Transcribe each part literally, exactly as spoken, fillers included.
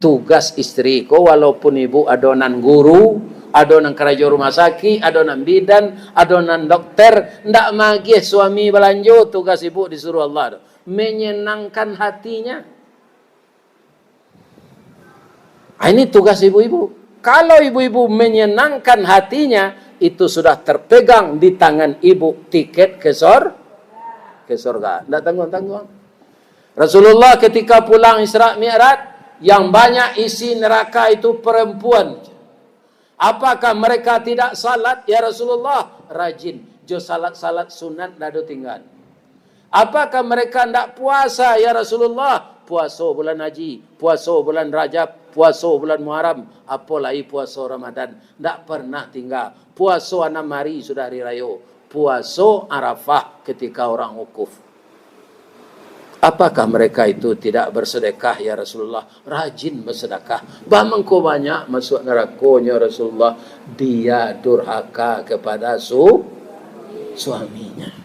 Tugas istri ko, walaupun ibu ado nan guru, ado nan karajo rumah sakik, ado nan bidan, ado nan dokter, ndak magiah suami balanjo, tugas ibu disuruh Allah tu, menyenangkan hatinya. Ah, ini tugas ibu-ibu. Kalau ibu-ibu menyenangkan hatinya, itu sudah terpegang di tangan ibu tiket ke sor-, ke sorga. Ndak tangguang-tangguang. Rasulullah ketika pulang Isra Mi'raj, yang banyak isi neraka itu perempuan. Apakah mereka tidak salat, ya Rasulullah? Rajin. Jo salat-salat sunat ndak ado tinggal. Apakah mereka ndak puasa, ya Rasulullah? Puaso bulan Haji, puaso bulan Rajab, puaso bulan Muharram, apo lai puaso Ramadan. Ndak pernah tinggal. Puaso anam hari sudah hari rayo. Puaso Arafah ketika orang wukuf. Apakah mereka itu tidak bersedekah, ya Rasulullah? Rajin bersedekah. Bah mangko banyak masuk narakonyo, Rasulullah? Dia durhaka kepada su-, suaminya.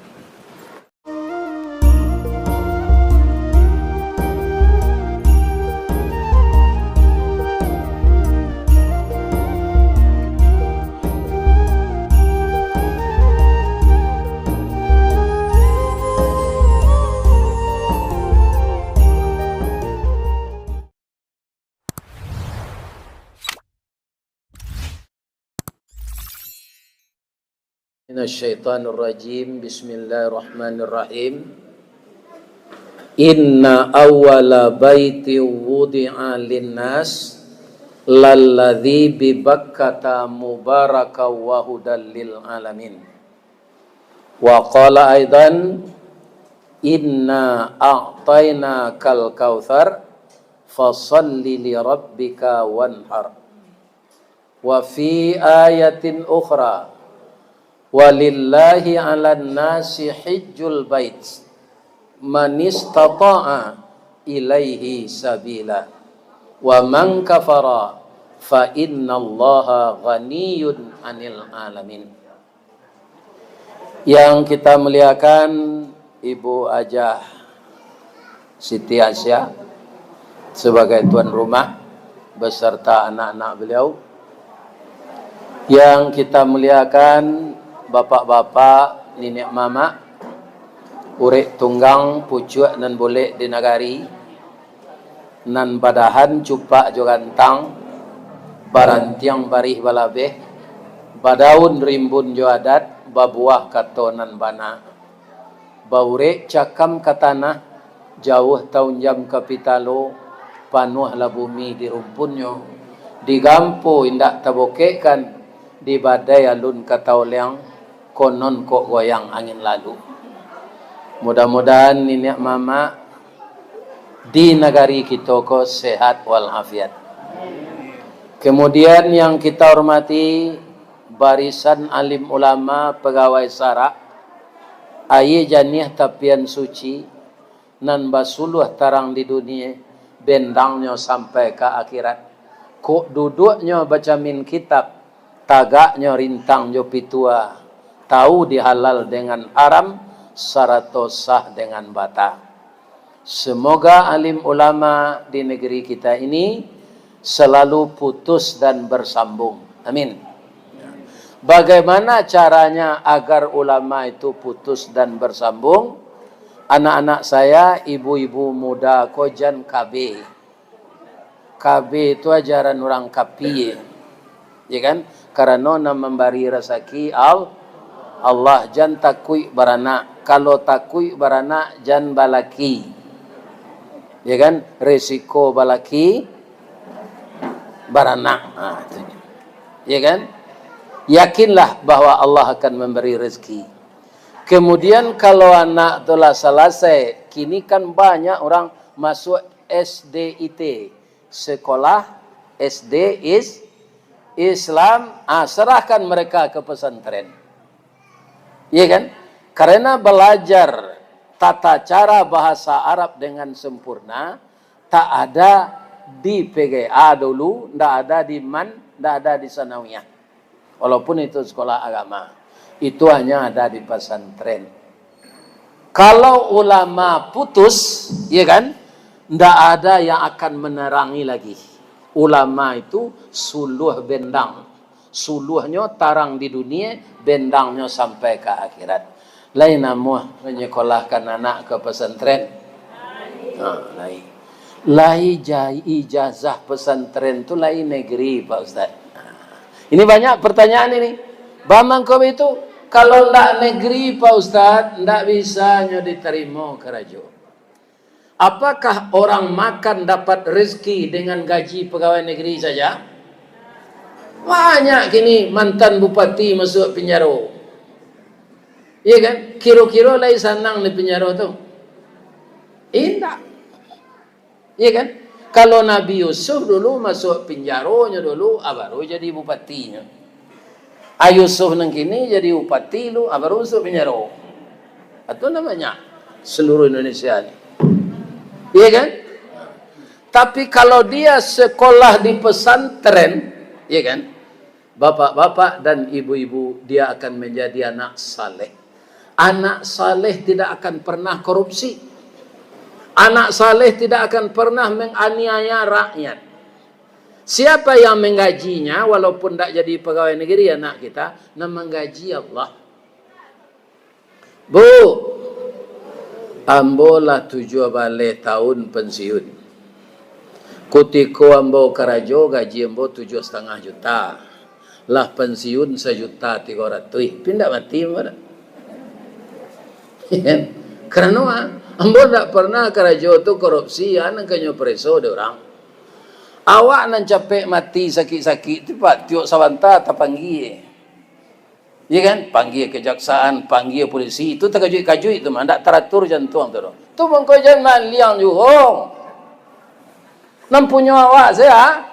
Minasyaitonirrajim. Bismillahirrahmanirrahim. Inna awwala baiti wudi'a linnas lalladzi bibakkata mubaraka wa hudal lil alamin. Wa qala aidan, inna a'tainakal kautsar, fasalli li rabbika wanhar. Wa fi ayatin ukhra, walillahi 'alan nasi hijjul bait manistata'a ilaihi sabila, wa man kafara fa innallaha ghaniyun 'anil 'alamin. Yang kita muliakan Ibu Hajah Siti Aisyah sebagai tuan rumah beserta anak-anak beliau. Yang kita muliakan bapak-bapak, niniak mamak, urek tunggang pucuak nan bolek di nagari, nan badahan cupak jo gantang, barantiang barih balabeh, badaun rimbun jo adat, babuah kato nan bana. Baurek cakam ka tanah, jauah taunjam ka pitalo, panuahlah bumi di rumpunnyo. Digampo indak tabokekkan, dibadai alun ka taoleang, konon kok goyang angin lalu. Mudah-mudahan niniak mamak di nagari kito ko sehat walafiat. Kemudian yang kita hormati barisan alim ulama, pegawai sarak, aia janiah tapian suci, nan basuluah tarang di dunie, bendangnyo sampai ka akhirat. Kok duduaknyo bacamin kitab, tagaknyo rintang jo pitua, tahu di halal dengan haram, sarato sah dengan bata. Semoga alim ulama di negeri kita ini selalu putus dan bersambung. Amin. Bagaimana caranya agar ulama itu putus dan bersambung? Anak-anak saya, ibu-ibu muda ko jan K B. K B itu ajaran urang kapie. Ya kan? Karano nan mambari rasaki Al-, Allah. Jan takuik baranak. Kalau takuik baranak, jan balaki. Ya kan? Resiko balaki, baranak. Ha, itu. Ya kan? Yakinlah bahwa Allah akan memberi rezeki. Kemudian kalau anak tu lah salasai, kini kan banyak urang masuk S D I T, sekolah S D is-, Islam, ah, serahkan mereka ke pesantren. Iya kan? Karena belajar tata cara bahasa Arab dengan sempurna, tak ada di P G A dulu, ndak ada di man, ndak ada di sanawiyah. Walaupun itu sekolah agama, itu hanya ada di pesantren. Kalau ulama putus, ya kan, ndak ada yang akan menerangi lagi. Ulama itu suluah bendang. Suluahnyo tarang di dunia, bendangnyo sampai ka akhirat. Lai namuah manyekolahkan anak ka pesantren? Ha, lai. Lai ja-, ijazah pesantren tu lai negeri, Pak Ustaz? Ha. Ini banyak pertanyaan ini. Bamangko itu, kalau ndak negeri, Pak Ustaz, ndak bisa nyo diterima karajo. Apakah orang makan dapat rezeki dengan gaji pegawai negeri saja? Banyak kini mantan bupati masuk penjara. Iya kan? Kiro-kiro lai sanang di penjara tu? Indak. Iya kan? Kalau Nabi Yusuf dulu masuk penjaronyo dulu, ah, baru jadi bupatinyo. Ah, Yusuf nan kini jadi bupati lu, ah, baru masuk penjara. Itu namanya seluruh Indonesia ni. Iya kan? Tapi kalau dia sekolah di pesantren, iya kan? Bapak-bapak dan ibu-ibu, dia akan menjadi anak saleh. Anak saleh tidak akan pernah korupsi. Anak saleh tidak akan pernah menganiaya rakyat. Siapa yang menggajinya, walaupun tidak jadi pegawai negeri anak kita, nan menggaji Allah. Bu, ambo lah tujuah baleh tahun pensiun. Kutiko ambo karajo, gaji ambo tujuah satangah juta. Lah pensiun sajuta tigo ratuih. Pindah mati ambo dah. Karano, ah, ambo ndak pernah karajo tu korupsi, ah, nan kanyo pareso dek urang. Awak nan capek mati sakik-sakik tu, Pak, tiok sabanta tapanggia. Iya kan? Panggia kejaksaan, panggia polisi, itu takajuik-kajuik tu mah, ndak taratur jantuang tu doh. Tu mangko jan maliang juo. Nan punyo awak sajo,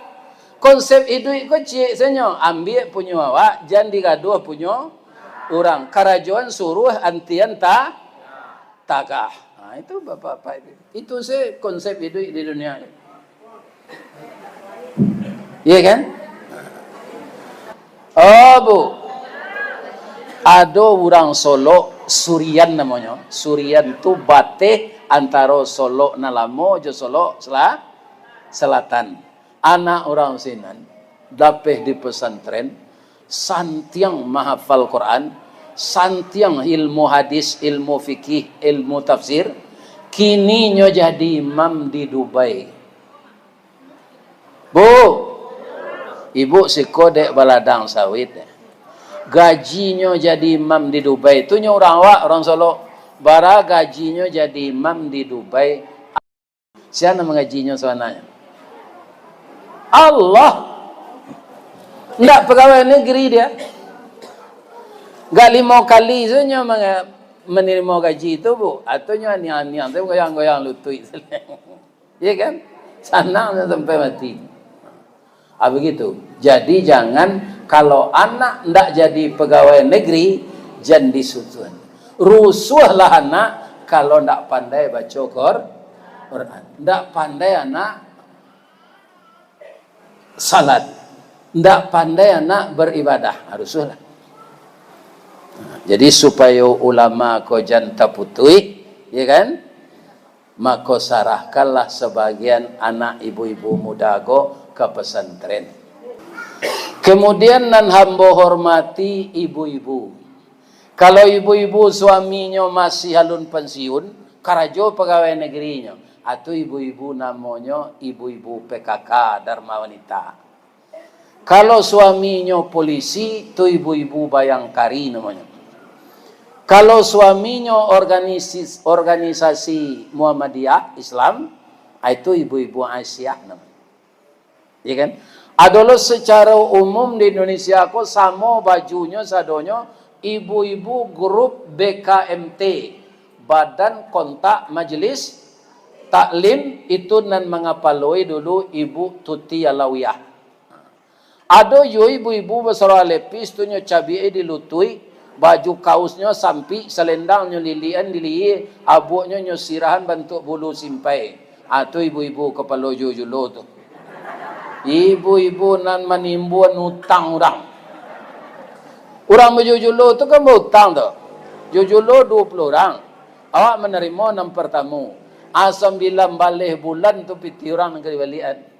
konsep iduik ko ciek sajo, ambiak punyo awak, jan digaduah punyo urang. Karajoan suruah antian ta-, tagah. Ha, itu bapak-bapak itu. Itu se konsep iduik di dunia ni. Iya kan? Oh, Bu. Ado urang Solok, Surian namonyo. Surian tu bateh antaro Solok nan lamo jo Solok sela-, Selatan. Anak urang sinan, dapeh di pesantren, santiang mahafal Quran, santiang ilmu hadis, ilmu fikih, ilmu tafsir, kini nyo jadi imam di Dubai. Bu, ibu siko dek baladang sawit. Gajinyo jadi imam di Dubai. Tu nyo urang awak, urang Solok. Bara gajinyo jadi imam di Dubai. Sia nan mangajinyo sabananyo? Allah. Ndak pegawai negeri dia. Gak limo kali sajo nyo manga-, manarimo gaji tu, Bu. Atau nyo aniang-aniang tu, goyang-goyang lutuik. Iya kan? Sanang nyo sampai mati. Ah, begitu. Jadi, jangan, kalau anak ndak jadi pegawai negeri, jan disusuan. Rusuahlah anak kalau ndak pandai baco Qur-, Quran. Ndak pandai anak salat. Ndak pandai anak beribadah. Ah, rusuahlah. Jadi, supayo ulama ko jan taputuih, ya kan? Mako, sarahkanlah sabagian anak ibu-ibu muda ko ka pasantren. Kemudian, nan hambo hormati ibu-ibu. Kalau ibu-ibu suaminyo masih alun pensiun, karajo pagawai negerinyo, atau ibu-ibu namonyo ibu-ibu P K K, Dharma Wanita. Kalau suaminyo polisi, tu ibu-ibu bayangkari namonyo. Kalau suaminyo organisis-, organisasi Muhammadiyah Islam, ah, itu ibu-ibu Aisyah namonyo. Ya kan? Adolo secara umum di Indonesia ko samo bajunyo sadonyo ibu-ibu grup B K M T, Badan Kontak Majelis Taklim, itu nan mangapaloi dulu Ibu Tuti Alawiyah. Ado juo ibu-ibu basarah lepis tu nyo cabiak di lutuik, baju kausnyo sampik, salendangnyo lilian di lihia, abuaknyo nyo sirahan bantuak bulu simpai. Ah, tu ibu-ibu kapalo juo-julo tu. Ibu-ibu nan manimbun utang urang. Urang bajuo-julo tu kan bautang tu. Juo-julo duo puluah urang. Awak manarimo nan partamo. Ah, sambilan baleh bulan tu pitih urang nan ka dibaliakan.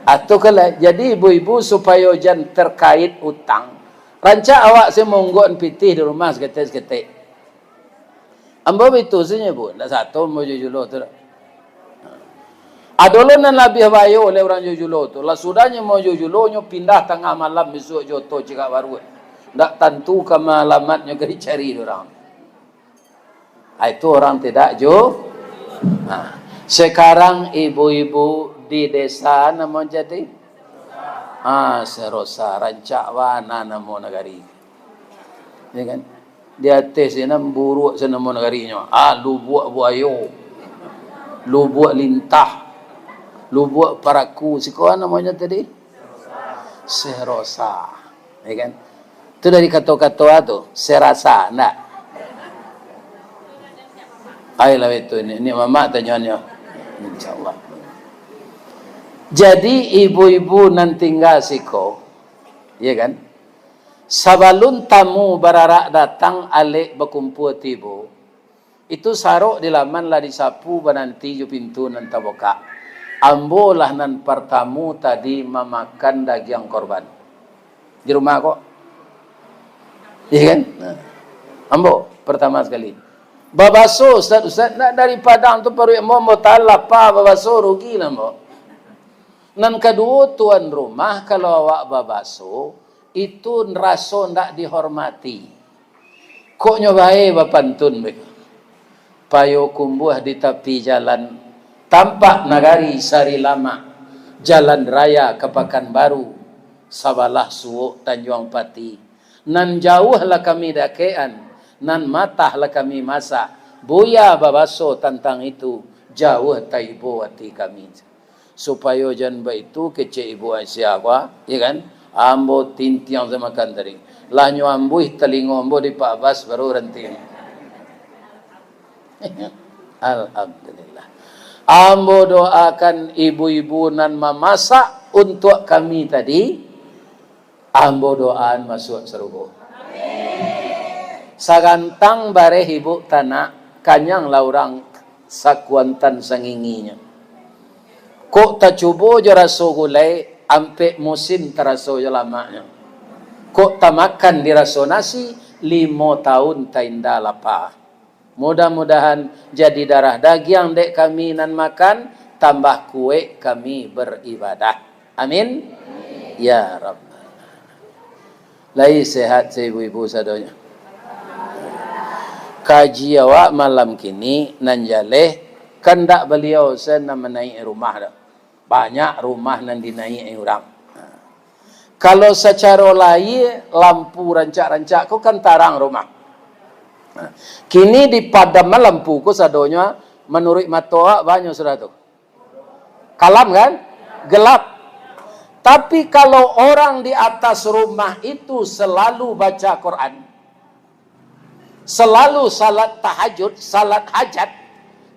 Atu kalau jadi ibu-ibu supayo jan terkait utang, rancak awak se monggokan pitih di rumah saketek-saketek. Ambo bitu se nyo, Bu, ndak sato ambo jo julo tu. Ado lo nan labiah bayo oleh urang jo julo tu. Lah sudahnyo mau jo julo, nyo pindah tangah malam bisuak jo oto cigak baruak. Ndak tantu ka malamatnyo ka dicari dek urang. Ah, itu orang tidak ju-, nah, sekarang ibu-ibu di desa namo jadi? Ah, Serosa, rancak bana namo nagari. Ya kan? Di ateh sinan buruak se namo nagarinyo. Ah, Lubuak Buayo, Lubuak Lintah, Lubuak Paraku. Siko namonyo tadi? Serosa. Ya kan? Tu dari kato-kato tu, serasa, ndak? Ai lah itu ni, ni mamak tanyonyo. Insyaallah. Jadi ibu-ibu nan tingga siko, ya kan? Sabalun tamu bararak datang, alek bakumpua tibo, itu sarok di laman lah disapu, bananti jo pintu nan tabukak. Ambo lah nan partamu tadi mamakan dagiang korban. Di rumah ko. Iya kan? Nah. Ambo, partama sakali. Babaso, Ustaz, Ustaz, nak dari Padang tu paruik ambo, ambo tahan lapa babaso, rugi lah ambo. Nan kaduo, tuan rumah, kalau awak babaso, itu raso ndak dihormati. Kok nyo bae bapantun beko. Payokumbuah di tapi jalan, tampak nagari Sari Lamak, jalan raya ka Pakanbaru, sabalah suok Tanjuang Pati. Nan jauah lah kami dakekan, nan matah lah kami masak. Buya babaso tantang itu, jauah taibo ati kami. Supayo jan baitu kecek Ibu Aisyah ko, ya kan? Ambo tintiang samakan tadi. Lah nyo ambuih talingo ambo di Pak Bas baru ranti. Alhamdulillah. Ambo doakan ibu-ibu nan mamasak untuak kami tadi, ambo doaan masuak sarugo. Sagantang bareh ibu tanak, kanyanglah urang sakuantan sanginginyo. Kok tacubo jo raso gulai, ampek musim taraso jo lamaknyo. Kok tamakan di raso nasi, limo taun tainda lapa. Mudah-mudahan jadi darah dagiang dek kami nan makan, tambah kuek kami baribadah. Amin. Ya Rabbal. Lai sehat se ibu-ibu sadonyo? Kaji awak malam kini nan jaleh, kandak baliau se nan manaik rumah dah. Banyak rumah nan dinaik urang. Kalau sacaro lahia, lampu rancak-rancak ko kan tarang rumah. Kini dipadam lampu ko sadonyo, manuruik mato awak banyak sudah tu. Kalam kan? Gelap. Tapi kalau orang di atas rumah itu selalu baca Quran, selalu salat tahajud, salat hajat,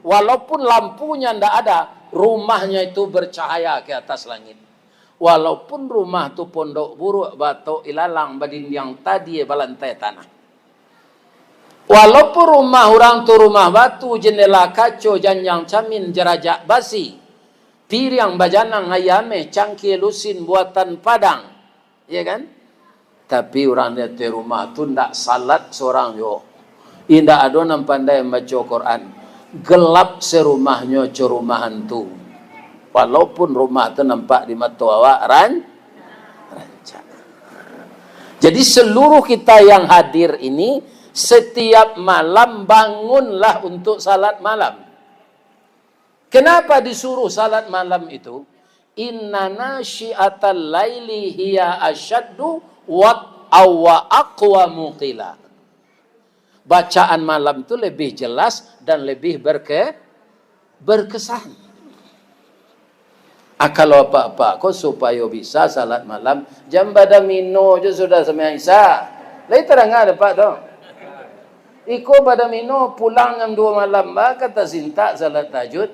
walaupun lampunya ndak ada, rumahnya itu bercahaya ke atas langit. Walaupun rumah tu pondok buruak, batok ilalang, badindiang tadie, balantai tanah. Walaupun rumah urang tu rumah batu, jendela kaco, janjang camin, jarajak basi, piriang bajanang, ayie ameh, cangkie lusin buatan Padang, ya kan? Tapi urang di ateh rumah tu ndak salat sorang juo. Indak ado nan pandai mambaco Quran. Gelap sarumahnyo co rumah hantu. Walaupun rumah tu nampak di mato awak ran-, rancak. Jadi seluruh kita yang hadir ini, setiap malam bangunlah untuk salat malam. Kenapa disuruh salat malam itu? Inna nasyi'atal laili hiya asyaddu wat-, awa aqwamu qila. Bacaan malam tu lebih jelas dan lebih berke-, berkesan. Ah, kalau apak-apak ko supayo bisa salat malam, jan badamino jo sudah sumbayang Isya. Lai tadanga dek apak tu? Iko badamino pulang jam duo malam, ba ka tasintak salat tahajud.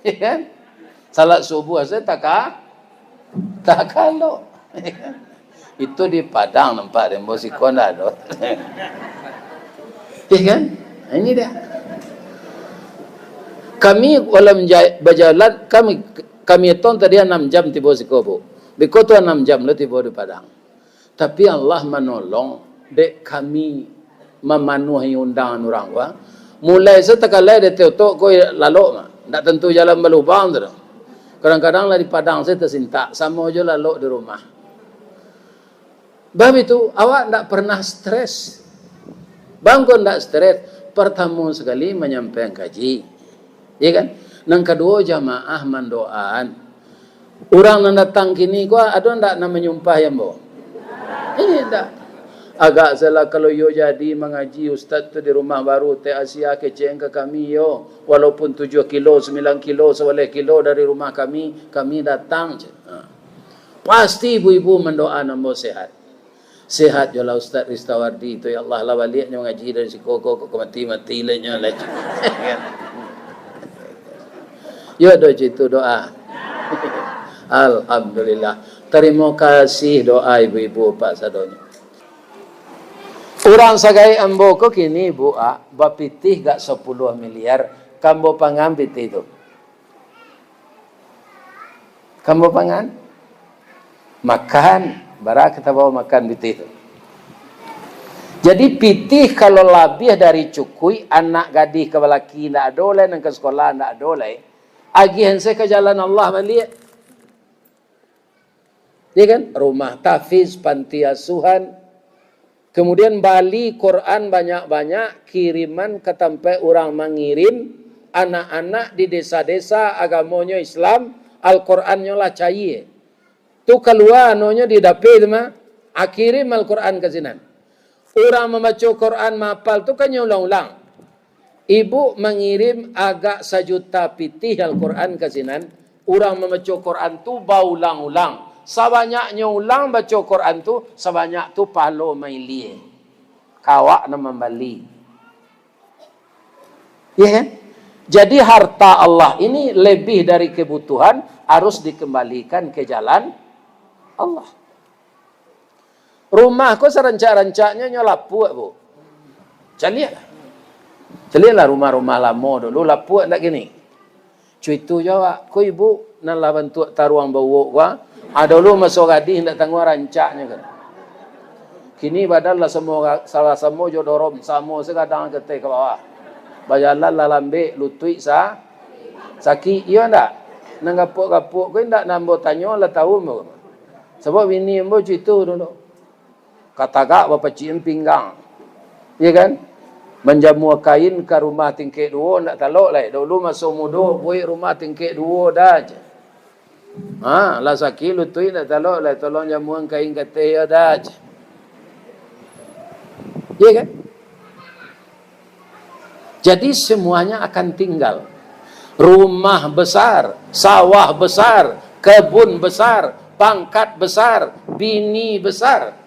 Ya kan? Salat subuh asa taka-, takalok. Itu di Padang nampak dek ambo, siko ndak ado. Ya kan? Ini dia. Kami walam ja-, bajalan, kami Kami etong tadi anam jam tibo siko, Bu. Biko tu anam jam lo tibo di Padang. Tapi Allah manolong, dek kami mamanuahi undangan urang ko. Mulai se takalai dari Totok ko lalok mah. Ndak tantu jalan balubang tu doh. Kadang-kadang lah di Padang se tasintak, samo jo lalok di rumah. Bab itu, awak ndak pernah stres. Bangko ndak stres, partamo sakali manyampaian kaji. Iya kan? Nan kaduo, jamaah mandoaan. Urang nan datang kini ko, ado ndak nan manyumpahi ambo? Ini ndak. Agak salah kalau iyo jadi mangaji ustaz tu di rumah baru, T A C A kecek ka kami yo. Walaupun tujuah kilo, sambilan kilo, sabaleh kilo dari rumah kami, kami datang je. Ha. Pasti ibu-ibu mandoaan ambo sehat. Sehat jo lah Ustaz Ristawardi tu, ya Allah, lah baliaknyo mangaji dari siko ko, ko mati-mati lah nyo lah. Yo, doh, itu doa. Alhamdulillah. Tarimo kasih doa ibu-ibu, Pak, sadonyo. Urang sagaik ambo ko kini, Bu, ah, bapitih gak sapuluah miliar, kambo pangan pitih tu. Kambo pangan? Makan. Bara ka tabawa makan pitih tu? Jadi, pitih kalau labiah dari cukuik, anak gadih ka balaki ndak ado lai, nan ka sikolah ndak ado lai, agiahan se ka jalan Allah baliak. Ya kan? Rumah tahfiz, panti asuhan, kemudian bali Quran banyak-banyak, kiriman ka tampek urang mangirim, anak-anak di desa-desa agamonyo Islam, Al-Qurannyo lah cayie. Tu kalua anonyo di dapeh tu mah, ah, kirim Al-Quran ka sinan. Urang mambaco Quran mahapal tu kan nyo ulang-ulang. Ibu mangirim agak sajuta pitih Al-Quran ka sinan, urang mambaco Quran tu baulang-ulang. Sabanyaknyo ulang baco Quran tu, sabanyak tu pahalo mailie. Ka awak nan mambali. Iya kan? Jadi harta Allah ini lebih dari kebutuhan, harus dikembalikan ke jalan Allah. Rumah ko sarancak-rancaknyo nyo lapuak, Bu. Caliaklah. Caliaklah rumah-rumah lamo dulu, lapuak ndak kini? Cuitu jo awak, ko ibu nan lah bantuak taruang bauwok ko, ah, dulu maso gadih ndak tangguang rancaknyo kan. Kini badan lah samo, salah samo jo dorom, samo sagadang ka ateh ka bawah. Bajalan lah lambek, lutuik sa-, sakik, iyo ndak? Nan gapuak-gapuak ko indak nan ambo tanyo lah tau ambo. Sabab bini ambo cuitu dulu. Katagak bapacikan pinggang. Iya kan? Manjamua kain ka rumah tingkek duo, ndak talok lai. Dulu maso mudo, buek rumah tingkek duo dah je. Ha, lah sakik lutuik ndak talok lai, tolong jamuan kain ka ateh yo dah je. Iya kan? Jadi, semuanya akan tinggal. Rumah besar, sawah besar, kebun besar, pangkat besar, bini besar.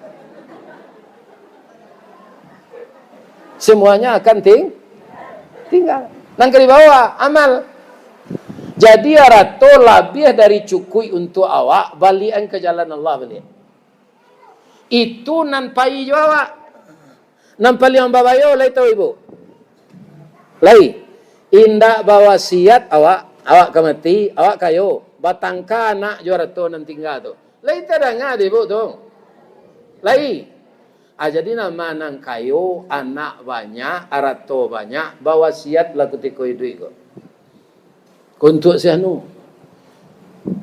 Semuanya akan ting-, tinggal. Nan ka dibawa, amal. Jadi, arato labiah dari cukuik untuak awak, baliakan ka jalan Allah baliak. Itu nan pai jo awak. Nan paliang babayo lai tau ibu? Lai. Indak bawasiat awak, awak ka mati, awak kayo. Batangka anak jo arato nan tingga tu. Lai tadanga dek ibu tu? Lai. Ah, jadi nama nan kayo, anak banyak, arato banyak, bawasiatlah kutiko iduik ko. Untuak si anu.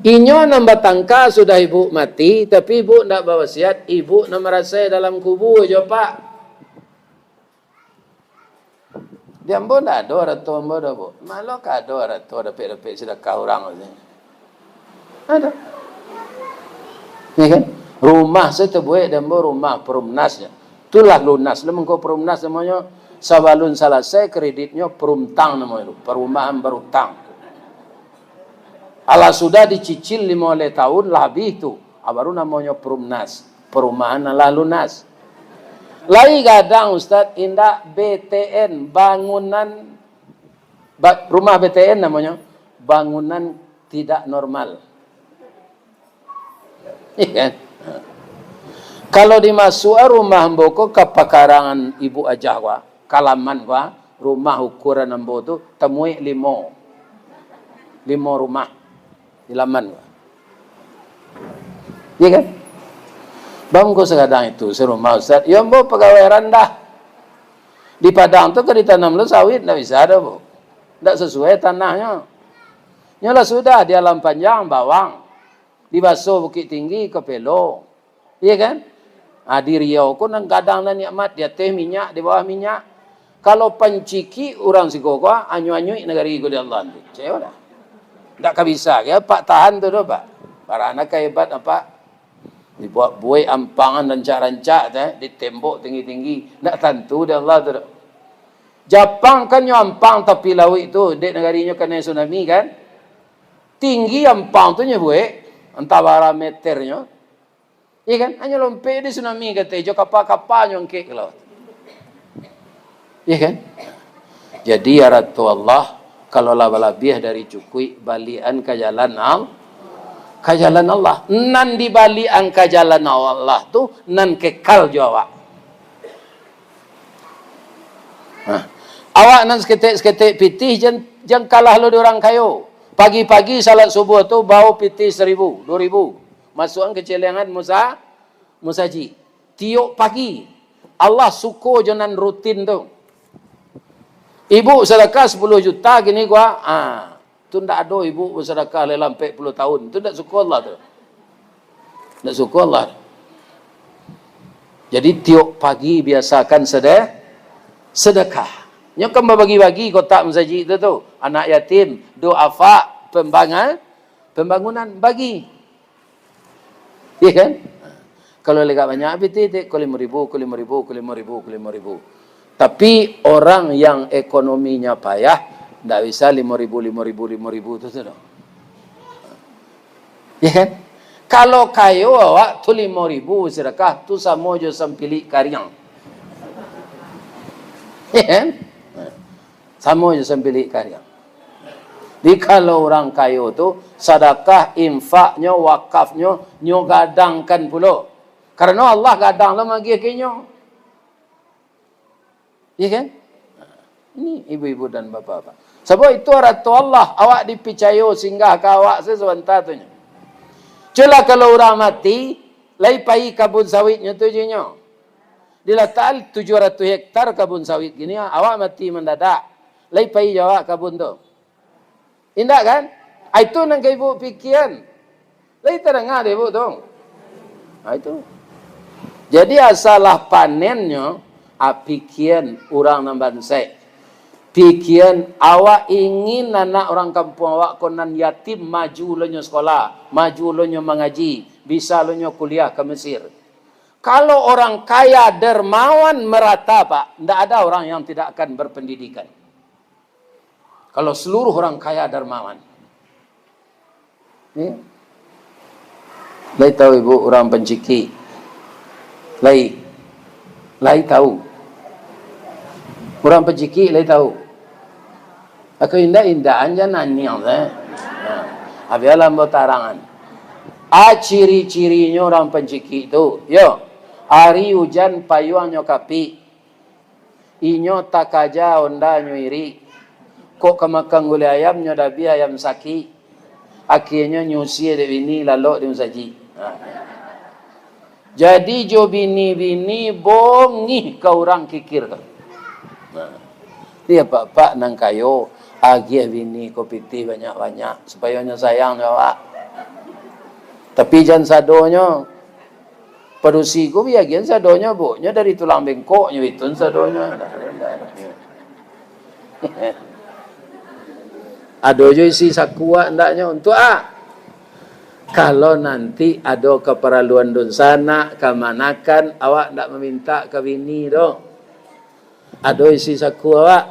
Inyo nan batangka sudah ibu mati, tapi ibu ndak bawasiat, ibu nan marasai dalam kubua jo, Pak. Di ambo ndak ado arato ambo doh, Bu. Malo ka ado arato dapek-dapek sadakah urang tu. Ado. Ya kan? Rumah se tabuek di ambo rumah perumnas je. Tu lah lunas lah mangko perumnas namonyo, sabalun salasai kreditnyo perumtang namonyo tu, perumahan berutang. Alah sudah dicicil limo baleh taun lah abih tu, ah, baru namonyo perumnas, perumahan nan lah lunas. Lai gadang, Ustaz, indak B T N, bangunan, ba-, rumah B T N namonyo, bangunan tidak normal. Iya kan? Kalau dimasuak rumah ambo ko ka pakarangan ibu ajah ko, ka laman ko, rumah ukuran ambo tu tamuik limo. Limo rumah. Di laman. Iya kan? Bangko sagadang itu, sarumah Ustaz. Yo, ambo pagawai randah. Di Padang tu ka ditanam lo sawit, ndak bisa doh, Bu. Ndak sasuai tanahnyo. Nyo lah sudah di Alam Panjang, bawang. Di Baso Bukik Tinggi, kapelo. Iya kan? Ah, di Riau ko nan gadang nan nikmat, di ateh minyak, di bawah minyak. Kalau pancikik urang siko ko, ah, anyuik-anyuik nagari ko di Allah tu. Cewek dah. Ndak ka bisa, kiro Pak tahan tu doh, Pak. Barana ka hebat, Pak. Dibuek-buek ampangan rancak-rancak tu, eh, ditembok tinggi-tinggi. Ndak tantu di Allah tu doh. Japang kan nyo ampang tapi lauik tu, dek nagari nyo kanai tsunami kan. Tinggi ampang tu nyo buek, antah bara meternyo. Iya kan? Hanyo lompek di tsunami kato, jo kapa-kapa nyo angkek ka lauik. Iya kan? Jadi, ya rato Allah, kalau lah balabiah dari cukuik, balian ka jalan Al-, ka jalan Allah. Nan dibalian ka jalan Allah tu, nan kekal jo awak. Nah, awak nan saketek-saketek pitih, jan, jan kalah lo di urang kayo. Pagi-pagi salat subuah tu bao pitih saribu, duo ribu. Masuakan ka celengan musa-, musajik. Tiok pagi. Allah suko jo nan rutin tu. Ibu sadakah sapuluah juta kini ko, ah, tu ndak ado ibu basadakah lah ampek puluah tahun. Tu ndak suko Allah tu. Ndak suko Allah. Jadi, tiok pagi biasakan sede-, sedekah. Nyo kan babagi-bagi kotak masajik tu, tu. Anak yatim, duafa, pembanga-, pembangunan, bagi. Iya kan? Kalau agak banyak, pitih, ko limo ribu, ko limo ribu, ko limo ribu, ko limo ribu. Tapi, orang yang ekonominya payah, ndak bisa limo ribu, limo ribu, limo ribu tu, tu doh. Iya kan? Kalau kayo awak tu limo ribu sedekah, tu samo jo sampilik kariang. Iya kan? Samo jo sampilik kariang. Jadi, kalau urang kayo tu, sadakah, infaknyo, wakafnyo, nyo gadangkan pulo. Karano Allah gadang lo magiah ka inyo. Iya kan? Ini ibu-ibu dan bapak-bapak. Sabab itu arato Allah, awak dipicayo singgah ka awak se sabanta tu nyo. Cubolah kalau urang mati, lai pai kabun sawitnyo tu jo inyo. Dilatakan tujuah ratuih hektar kabun sawit kini, awak mati mandadak. Lai pai jo awak kabun tu. Indak kan? Ah, itu nan ka ibu pikian. Lai tadanga dek ibu tu. Ah, itu. Jadi, asa lah panennyo, ah, pikian urang nan bansaik. Pikian awak ingin anak urang kampuang awak ko nan yatim maju lo nyo sekolah, maju lo nyo mangaji, bisa lo nyo kuliah ka Mesir. Kalau orang kaya dermawan merata, Pak, ndak ada orang yang tidak akan berpendidikan. Kalau seluruh orang kaya dermawan. Ya. Lai tahu ibu urang pancikik? Lai, lai tahu? Urang pancikik lai tahu? Ako indak-indak anja nanyang se. Nah, abialah ambo tarangan. A ciri-cirinyo urang pancikik tu, yo, ari ujan payuangnyo kapik. Inyo takaja ondanyo irik. Kok ka makan gulai ayam, nyo dabiah ayam sakik. Akhianyo nyusia dek bini, lalok di musajik. Ha. Jadi jo bini-bini bongih ka urang kikir tu. Ha. Di apak-apak nan kayo, agiah bini ko pitih banyak-banyak, supayo nyo sayang jo awak. Tapi jan sadonyo. Padusi ko biagian sadonyo, Bu. Nyo dari tulang bengkoknyo itu sadonyo. Ado jo isi saku, ah, andaknyo. Untuak, ah, kalau nanti ado kaparaluan dunsanak, kamanakan, awak ndak mamintak ka bini doh. Ado isi saku awak.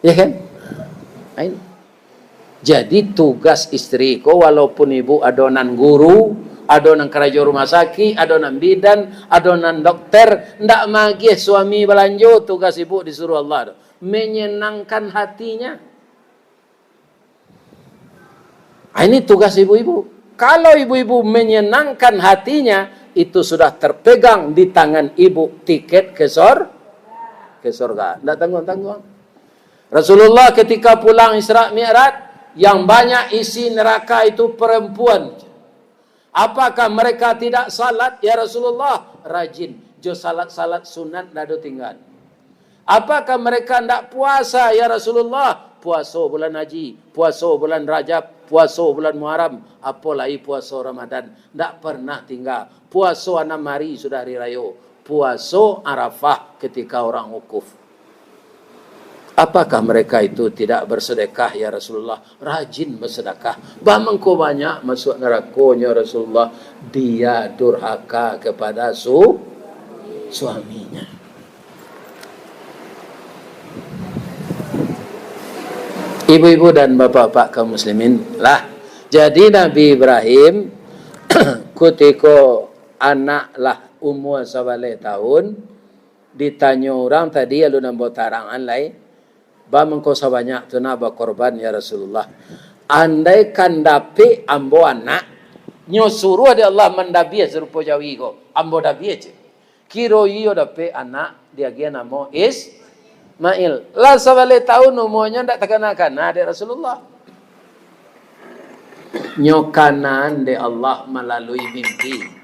Ya kan? Nah, ini. Jadi, tugas istri ko, walaupun ibu ado nan guru, ado nan karajo rumah sakik, ado nan bidan, ado nan dokter, ndak magiah suami balanjo, tugas ibu disuruh Allah tu, menyenangkan hatinya. Ah, ini tugas ibu-ibu. Kalau ibu-ibu menyenangkan hatinya, itu sudah terpegang di tangan ibu tiket ke sor-, ke sorga. Ndak tangguang-tangguang. Rasulullah ketika pulang Isra Mi'raj, Yang banyak isi neraka itu perempuan. Apakah mereka tidak salat, ya Rasulullah? Rajin. Jo salat-salat sunat ndak ado tinggal. Apakah mereka ndak puasa, ya Rasulullah? Puaso bulan haji, puaso bulan Rajab, puaso bulan Muharram, apo lai puaso Ramadan. Ndak pernah tinggal. Puaso anam hari sudah hari rayo. Puaso Arafah ketika orang wukuf. Apakah mereka itu tidak bersedekah, ya Rasulullah? Rajin bersedekah. Bamangko banyak masuk narakonyo, Rasulullah? Dia durhaka kepada su-, suaminya. Ibu-ibu dan bapak-bapak kaum muslimin, lah. Jadi Nabi Ibrahim, kutiko anak lah umua sabaleh tahun, ditanyo urang tadi, alun ambo tarangan lai, "Bamangko sabanyak tu nak bakorban, ya Rasulullah?" Andaikan dapek ambo anak, nyo suruah dek Allah mandabiah sarupo jawi ko, ambo dabiah cek. Kiro iyo dapek anak, diagiah namo Ismail. Lah sabaleh tahun umuanyo, ndak takana-kana dek Rasulullah. Nyo kanaan dek Allah malalui mimpi.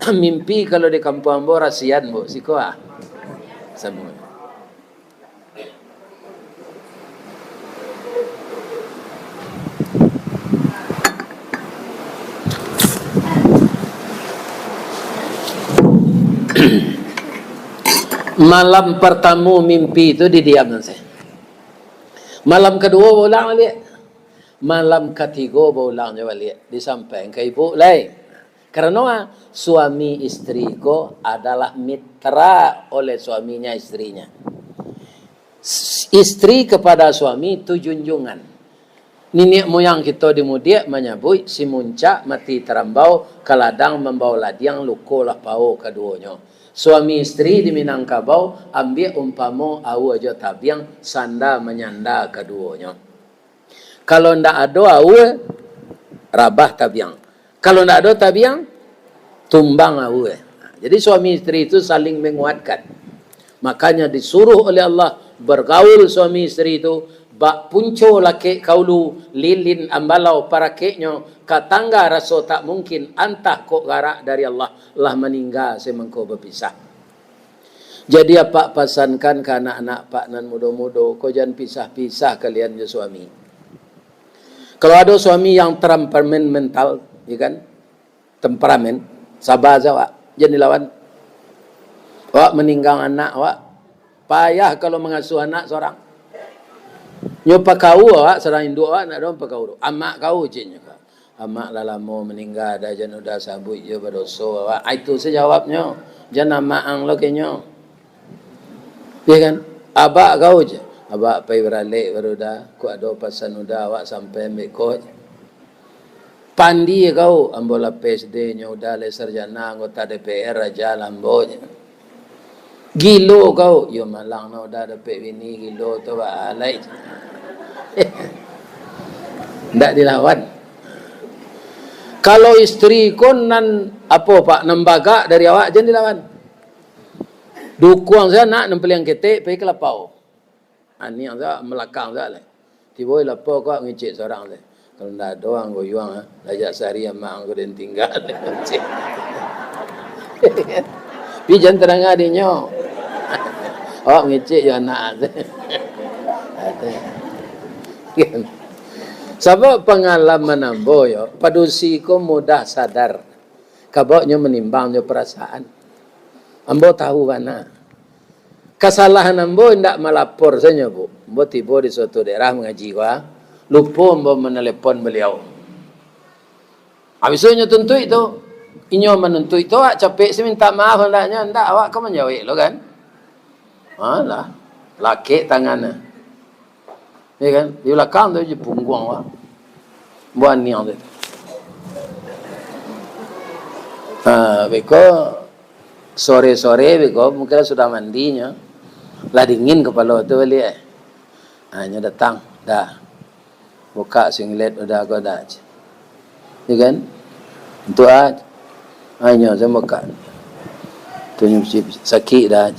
Mimpi kalau di kampuang ambo rasian, Bu, siko ah. Samo. Malam partamo mimpi tu didiamkan sajo. Malam kaduo baulang baliak. Malam katigo baulang jo baliak. Disampaikan ka ibu lai. Karano, ah, suami istri ko adalah mitra oleh suaminya istrinya. S-, istri kepada suami tu junjungan. Niniak moyang kito di Mudiak manyabuik, "Si muncak mati tarambau, ka ladang mambao ladiang, luko lah pao kaduonyo." Suami istri di Minangkabau, ambiak umpamo aua jo tabiang, sanda manyanda kaduonyo. Kalau ndak ado aua, rabah tabiang. Kalau ndak ado tabiang, tumbang aua. Jadi suami istri itu saling menguatkan. Makanya disuruh oleh Allah bergaul suami istri itu, bak punco lakek ka ulu, lilin ambalau parakeknyo, ka tangga raso tak mungkin, antah kok garak dari Allah, lah maningga samangko bapisah. Jadi, apak pasankan ka anak-anak apak nan mudo-mudo ko, jan pisah-pisah kalian jo suami. Kalau ado suami yang temperamen mental, ya kan, temperamen, saba sajo awak, jan dilawan. Awak maninggang anak awak, payah kalau mangasuah anak sorang. Nyo pakaua awak, sorang induak awak, ndak doh pakaua. Amak kau, ceknyo ka. Amak lah lamo maningga, dah jan udah sabuik jo badoso awak. Ah, itu sajo jawabnyo. Jan amak ang lo kenyo. Iya kan? Abak kau je. Abak pai baralek baru dah. Kok ado pasan udah awak sampai ambek ko je. Pandi kau, ambo lah P S D nyo udah lai sarjana, anggota D P R aja lah ambo je. Gilo kau, yo malang no udah dapek bini gilo tu, ba alai. Ndak dilawan. Kalau istri ko nan, apo, Pak, nan bagak dari awak, jan dilawan. Dukuang sajo anak nan paliang ketek, pai ka lapau. Aniang sajo, malakang sajo lai. Tibo di lapau ko ngecek sorang lai. Kalau ndak ado ang goyuang, ah, lajak sahari amak ang ko den tingga. Pi jan tadanga dinyo. Awak ngecek jo anak. Sabab pangalaman ambo yo, padusi ko mudah sadar. Kabaknyo manimbang jo parasaan. Ambo tahu bana. Kasalahan ambo indak malapor sajo, Bu. Ambo tibo di suatu daerah mangaji ko, lupo ambo manalepon baliau. Habis tu nyo tuntuik tu. Inyo manuntuik tu, awak capek se minta maaf andaknyo, ndak awak ka manjawek lo kan? Alah, lakek tangannyo. Ya kan? Di balakang tu je pungguang awak. Buah aniang tu. Ha, beko sore-sore beko mungkin sudah mandinyo. Lah dingin kapalo tu baliak, eh. Ha, nyo datang, dah. Buka singlet udah ko dah. Ya kan? Untuak ah, ah, inyo samo ka. Tu nyo sakik dah.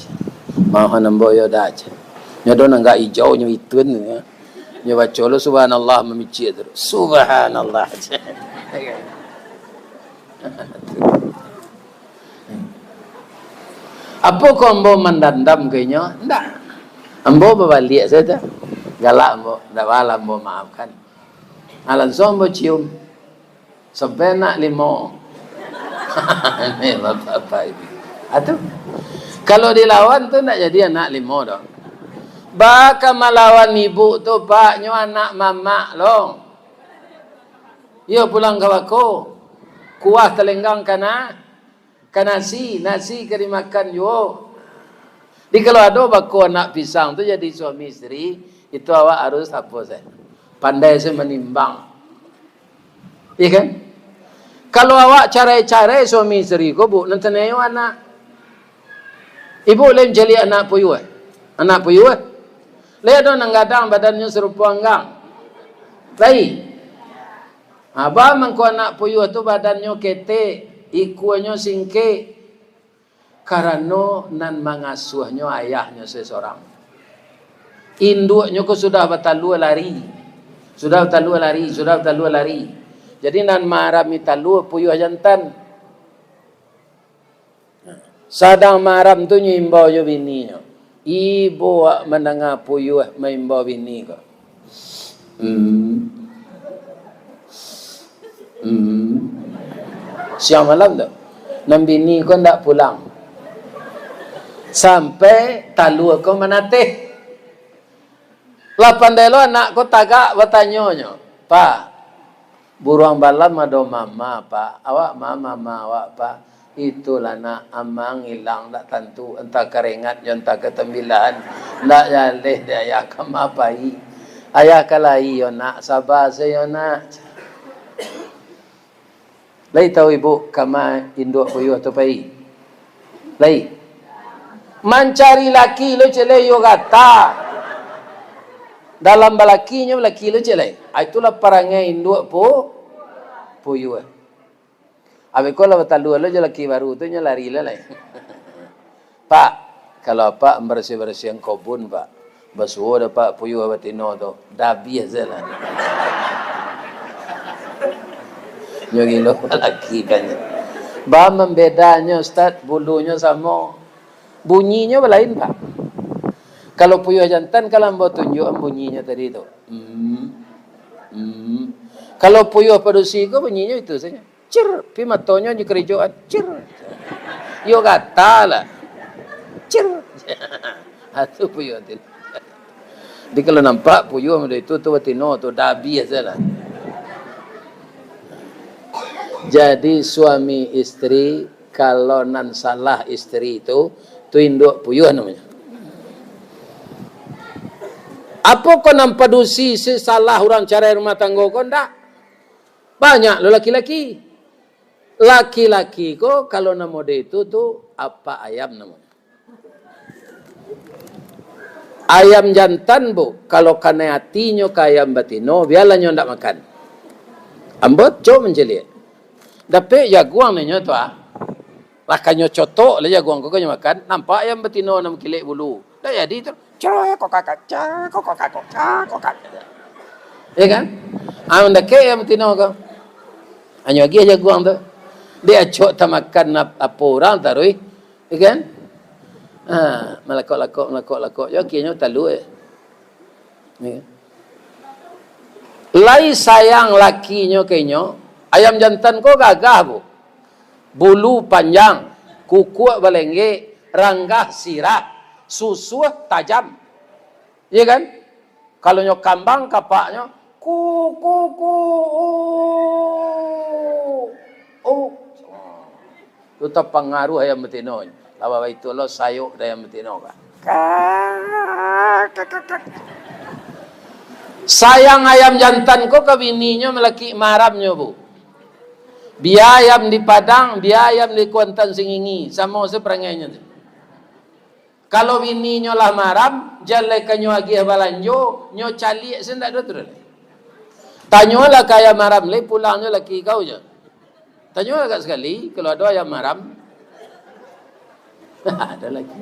Maafan ambo yo dah. Nyo do nanggak ijau nyo itun. Nyo baco lo subhanallah mamicik tu. Subhanallah. Apo ko ambo mandandam ka inyo? Ndak. Ambo babaliak sajo. Galak ambo, ndak baa ambo maafkan. Nah, langsuang ambo cium. Sampai anak limo. Ni bapak-bapak ini. Atu. Kalau dilawan tu ndak jadi anak limo doh. Baa ka malawan ibu tu, Pak, nyo anak mamak lo. Iyo pulang ka bako. Kuah talenggang kana, ka nasi, nasi ka dimakan juo. Jadi kalau ado bako anak pisang tu jadi suami isteri, itu awak harus apo se? Pandai se manimbang. Iya kan? Kalau awak carai-carai suami isteri ko, Bu, nan tanayo anak. Ibu lai mancaliak anak puyuah? Anak puyuah? Lai ado nan gadang badannyo sarupo anggang? Lai. Ha, baa mangko anak puyuah tu badannyo ketek, ikuanyo singkek? Karano nan mangasuahnyo ayahnyo se sorang. Induaknyo ko sudah batalua lari. Sudah batalua lari, sudah batalua lari. Jadi nan maarami talua puyuah jantan. Sadang maaram tu nyo imbau jo bininyo. Ibo wak mandanga puyuah maimbau bini ko. Hmm. Hmm. Siang malam tu. Nan bini ko ndak pulang. Sampai talua ko manateh. Lah pandai lo anak ko tagak batanyo nyo, "Pak, buruang balam ado mama, Pak. Awak ma mama awak, Pak?" "Itulah, Nak, amang ilang ndak tantu, antah ka rengat jo antah ka tambilan. Ndak jaleh dek ayah ka ma pai. Ayah ka lai yo, Nak, saba se yo, Nak." Lai tahu ibu kama induak puyuah tu pai? Lai. Mancari laki lo cek lai, iyo gata. Dalam balakinyo, balaki lo cek lai. Ah, itulah parangai induak pu-, puyuah. Abih ko lah batalua lo jo laki baru tu, nyo lari lah lai. "Pak, kalau apak barasiah-barasiahan kobun, Pak, basuo dek apak puyuah batino tu, dabiah se lah." Nyo gilo laki kan. Baa mambedanyo, Ustaz? Bulunyo samo. Bunyinyo balain, Pak. Kalau puyuah jantan, kalau ambo tunjuakan bunyinyo tadi tu. Hmm. Hmm. Kalau puyuah padusi ko, bunyinyo itu sajo. Cir, pi matonyo nyo karajoan, cir. Iyo gata lah. Cir. Ha, tu puyuah tu. Jadi kalau nampak puyuah model itu, tu batino tu, dabiah se lah. Jadi suami isteri, kalau nan salah isteri tu, tu induak puyuah namonyo. Apo ko nan padusi si salah urang carai rumah tanggo ko? Ndak. Banyak lo laki-laki. Laki-laki ko kalau namo de itu tu apak ayam namonyo. Ayam jantan, Bu, kalau kanai atinyo ka ayam batino, bialah nyo ndak makan. Ambo cok mancaliak. Dapek jaguang nyo tu ah. Lah kanyo cotok lah jaguang ko, kanyo makan, nampak ayam batino nan bakilek bulu. Dak jadi tu. Cah, kokak, cah, kokak, cah, kokak. Ya kan? Ah, mandakek ayam batino ko. Hanyo agiah jaguang tu. Diacok tamakan ap-, apo urang taruih. Ya kan? Ah, malakok-lakok, malakok-lakok. Yo, akhirnyo talua. Ya kan? Lai sayang lakinyo ka inyo, ayam jantan ko gagah, Bu. Bulu panjang, kukuak balenggek, ranggah sirah, susuah tajam. Iya kan? Kalau nyo kambang kapaknyo, ku, ku, ku, u, u. Tu tapangaruah ayam batino. Lah baitu lo sayok dek ayam batino ka. Sayang ayam jantan ko ka bininyo malakik maramnyo, Bu. Bia ayam di Padang, bia ayam di Kuantan Singinggi, samo se parangainyo tu. Kalau bininyo lah maram, jan lai ka nyo agiah balanjo, nyo caliak se ndak doh tu doh lai. Tanyolah ka ayam maram lai, pulangnyo laki kau jo. Tanyolah agak sakali, kalau ado ayam maram. Ado lagi.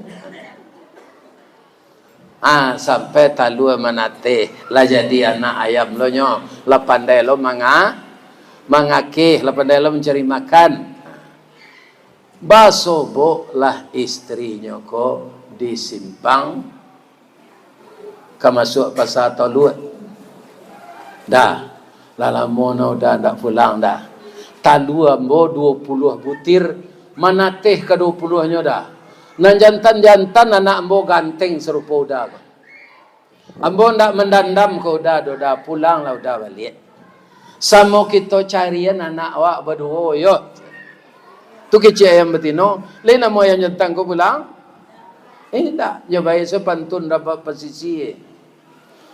Ah, sampai talua manateh, lah jadi anak ayam lo nyo, lah pandai lo manga-, mangakeh, lah pandai lo mancari makan. Basoboklah istrinyo ko di simpang, ka masuak Pasa Toluak. Dah, lah lamo no Uda ndak pulang dah. Talua ambo duo puluah butir, manateh ka duo puluahnyo dah. Nan jantan-jantan anak ambo ganteng sarupo Uda ko. Ambo ndak mandandam ka Uda doh, Uda, pulanglah Uda baliak. Samo kito carian anak awak baduo, yo. Tu kecek ayam batino, lai namo ayam jantan ko pulang? Eh, indak, nyo bae se pantun rapat pasisia.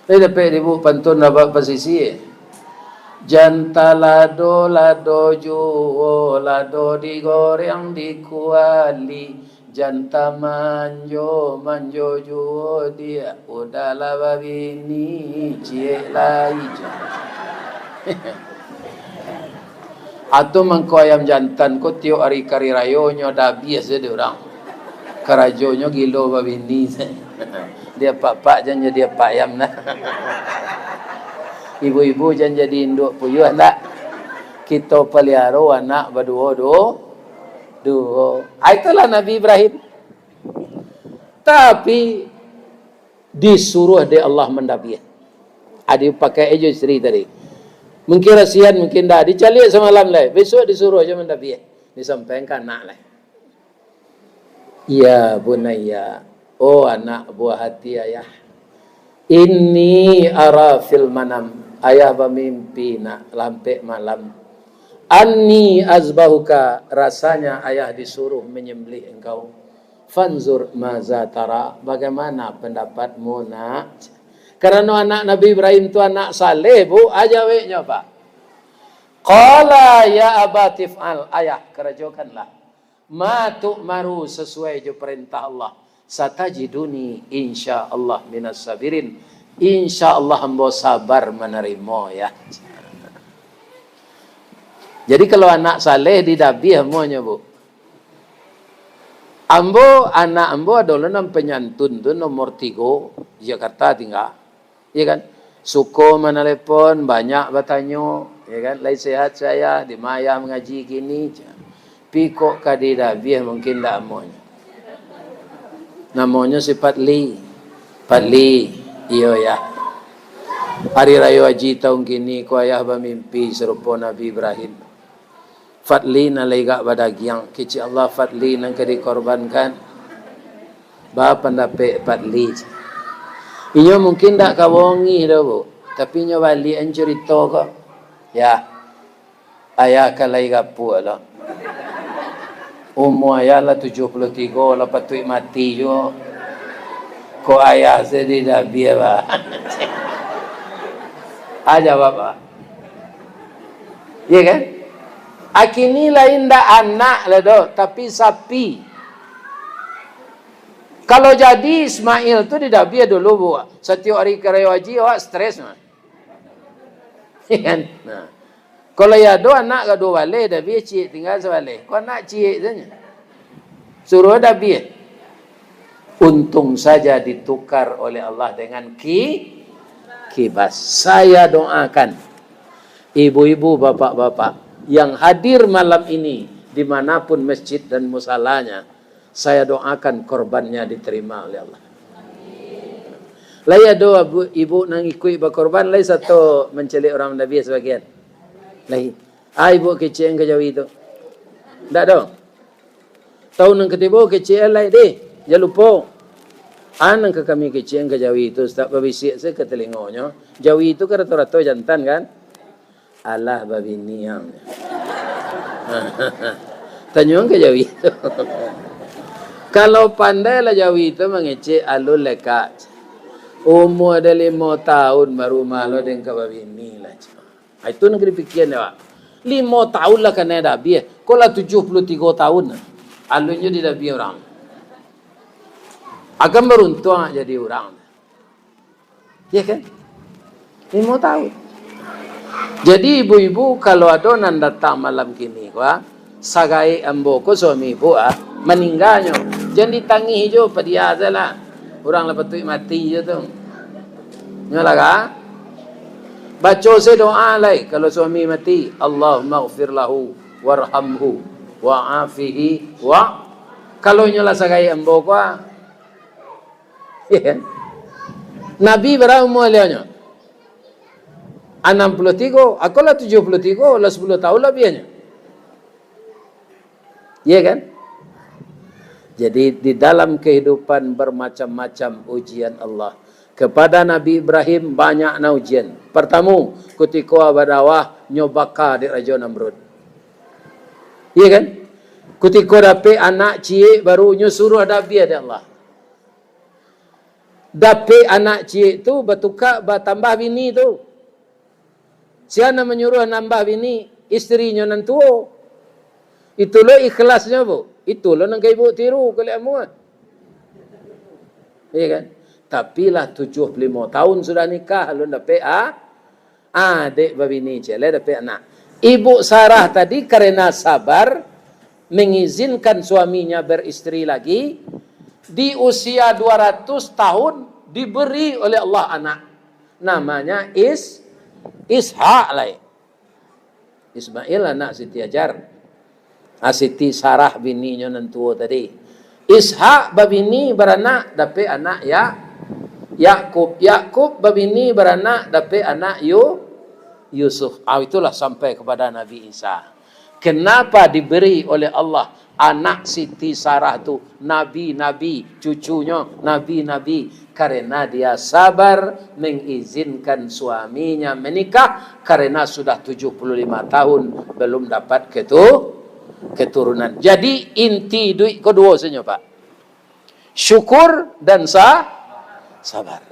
Lai dapek di buku pantun rapat pasisia. Janta lado, lado juo, lado digoreng di kuali. Janta manjo, manjo juo diak, Uda lah babini, ciek lai. Atau mangko ayam jantan ko tiok ari kari rayo nyo dabiah se di urang. Karajonyo gilo babini se. Di apak-apak jan jadi apak ayam nah. Ibu-ibu jan jadi induak puyuah ndak. Kito paliaro anak baduo-duo. Duo. Ah, itulah Nabi Ibrahim. Tapi, disuruah dek Allah mandabiah. Adi pakai ejo istri tadi. Mungkin rasian, mungkin dah. Dicaliak samalam lai. Besok disuruah jo mandabiah. Disampaikan ka anak lai. Ya bunayya, oh anak buah hati ayah. Inni ara fil manam, ayah bamimpi nak lampek malam. Anni azbahuka, rasanya ayah disuruh menyembelih engkau. Fanzur maza tara, bagaimana pendapatmu nak? Karano anak Nabi Ibrahim tu anak saleh, Bu, aja weknyo, Pak. Qala ya abati f'al, ayah, karajokanlah. Ma tu'maru, sasuai jo parentah Allah. Satajiduni insya Allah minas sabirin. Insya Allah ambo sabar manarimo, ya. Jadi kalau anak saleh didabiah amuahnyo, Bu. Ambo, anak ambo ado lo nan panyantun tu nomor tigo, Jakarta tingga. Iya kan? Suko manalepon, banyak batanyo, ya kan? Lai sehat se ayah, di ma ayah mangaji kini? Pi kok ka didabiah mungkin ndak amuahnyo. Namonyo si Patli. Patli, iyo yah. Hari Rayo Haji taun kini ko ayah bamimpi sarupo Nabi Ibrahim. Fadli nan lai gak badagiang, kecek Allah Fadli nan ka dikorbankan. Ba pandapek Fadli. Inyo mungkin dak ka bongih doh, Bu. Tapi inyo baliak an curito ko. Ya. Ayah ka lai gapuak lo. Umua ayah lah tujuah puluah tigo, lah patuik mati juo. Kok ayah se didabiah, ba. Ah, jawab, ba. Iya kan? Akini lain ndak anak lah doh, tapi sapi. Kalau jadi Ismail tu didabiah dulu, Bu. Satiok hari ka Rayo Haji, awak stres mah. Iya kan? Nah. Kalau ya ado anak ka duo baleh, dabiah ciek tingga sabaleh. Kok anak ciek sajo. Suruah dabiah. Untung saja ditukar oleh Allah dengan ki-, kibas. Saya doakan ibu-ibu, bapak-bapak yang hadir malam ini, di manapun masjid dan musalanya, saya doakan korbannya diterima oleh Allah. Lai ado abu-, ibu nan ikuik bakorban, lai sato mancaliak urang dabiah sabagian? Lai. Ah, ibu kecek an ka jawi tu. Ndak doh. Taun nan katibo kecek an lai deh, jan lupo. An nan ka kami kecek an ka jawi tu, Ustaz, babisiak se ka talingonyo. Jawi tu kan rato-rato jantan kan? Alah babini ang. Tanyo an ka jawi tu. Kalau pandai lah jawi tu mangecek alun lekak. Umua dah limo taun baru malo den ka babini lah. Ah, itu nan ka dipikian dek awak. Limo taun lah kanai dabiah. Kok lah tujuah puluah tigo taun. Alun jo didabiah urang. Akan baruntuang jadi urang. Ya kan? Limo taun. Jadi ibu-ibu, kalau ado nan datang malam kini ko, ah, sagaek ambo ko suami ibu, ah, maningganyo. Jan ditangih jo, padia sajolah. Urang lah patuik mati je tu. Nyo lah ka? Baco se doa lai kalau suami mati, "Allahummaghfir lahu warhamhu wa'afihi wa." Kalau nyo lah sagaik ambo ko, ah. Iya kan? Nabi bara umua baliau nyo? Anam puluah tigo, ako lah tujuah puluah tigo, lah sapuluah taun labiahnyo. Iya kan? Jadi, di dalam kehidupan bermacam-macam ujian Allah. Kepada Nabi Ibrahim, banyak na ujian. Partamo, kutiko badakwah, nyo baka dek Rajo Namrud. Iya kan? Kutiko dapek anak ciek baru, nyo suruah dabiah dek Allah. Dapek anak ciek tu, batuka, batambah bini tu. Sia nan manyuruah nambah bini, istrinyo nan tuo. Itu lo ikhlasnyo, Bu. Itu lo nan ka ibu tiru, kulik amuah. Iya kan? Tapi lah tujuah puluah limo taun sudah nikah, alun dapek, ah? Ah, dek babini ciek lai dapek anak. Ibu Sarah tadi karena sabar, mengizinkan suaminya beristri lagi, di usia dua ratus tahun diberi oleh Allah anak. Namanya Is-, Ishak lai. Ismail anak Siti Hajar. Ah, Siti Sarah bininyo nan tuo tadi. Ishak babini baranak, dapek anak Ya-, Yakub. Yakub babini baranak, dapek anak Yu-, Yusuf. Ah, itulah sampai kepada Nabi Isa. Kenapa diberi oleh Allah anak Siti Sarah tu nabi-nabi, cucunyo nabi-nabi? Karena dia sabar mengizinkan suaminya menikah, karena sudah tujuah puluah lima tahun belum dapat ketu-, keturunan. Jadi, inti iduik ko duo sajo, Pak. Syukur dan sa-, sabar.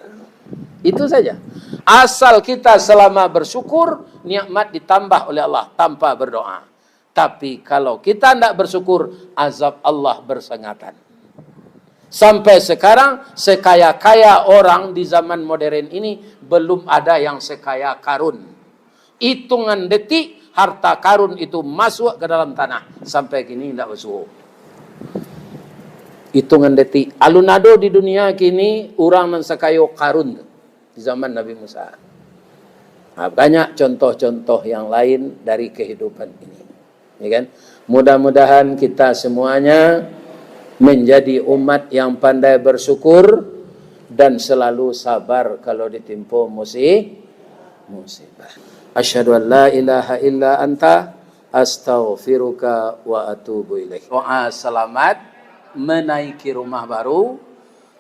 Itu saja. Asal kita selama bersyukur, nikmat ditambah oleh Allah tanpa berdoa. Tapi kalau kita ndak bersyukur, azab Allah bersengatan. Sampai sekarang, sekaya-kaya orang di zaman modern ini, belum ada yang sekaya Karun. Itungan detik, harta Karun itu masuk ke dalam tanah. Sampai kini ndak basuo. Itungan detik. Alun ado di dunia kini urang nan sakayo Karun tu. Di zaman Nabi Musa. Nah, banyak contoh-contoh yang lain dari kehidupan ini. Ya kan? Mudah-mudahan kita semuanya menjadi umat yang pandai bersyukur dan selalu sabar kalau ditimpo musi-, musibah. Asyhadu an la ilaha illa anta, astaghfiruka wa atubu ilaik. Doa selamat menaiki rumah baru.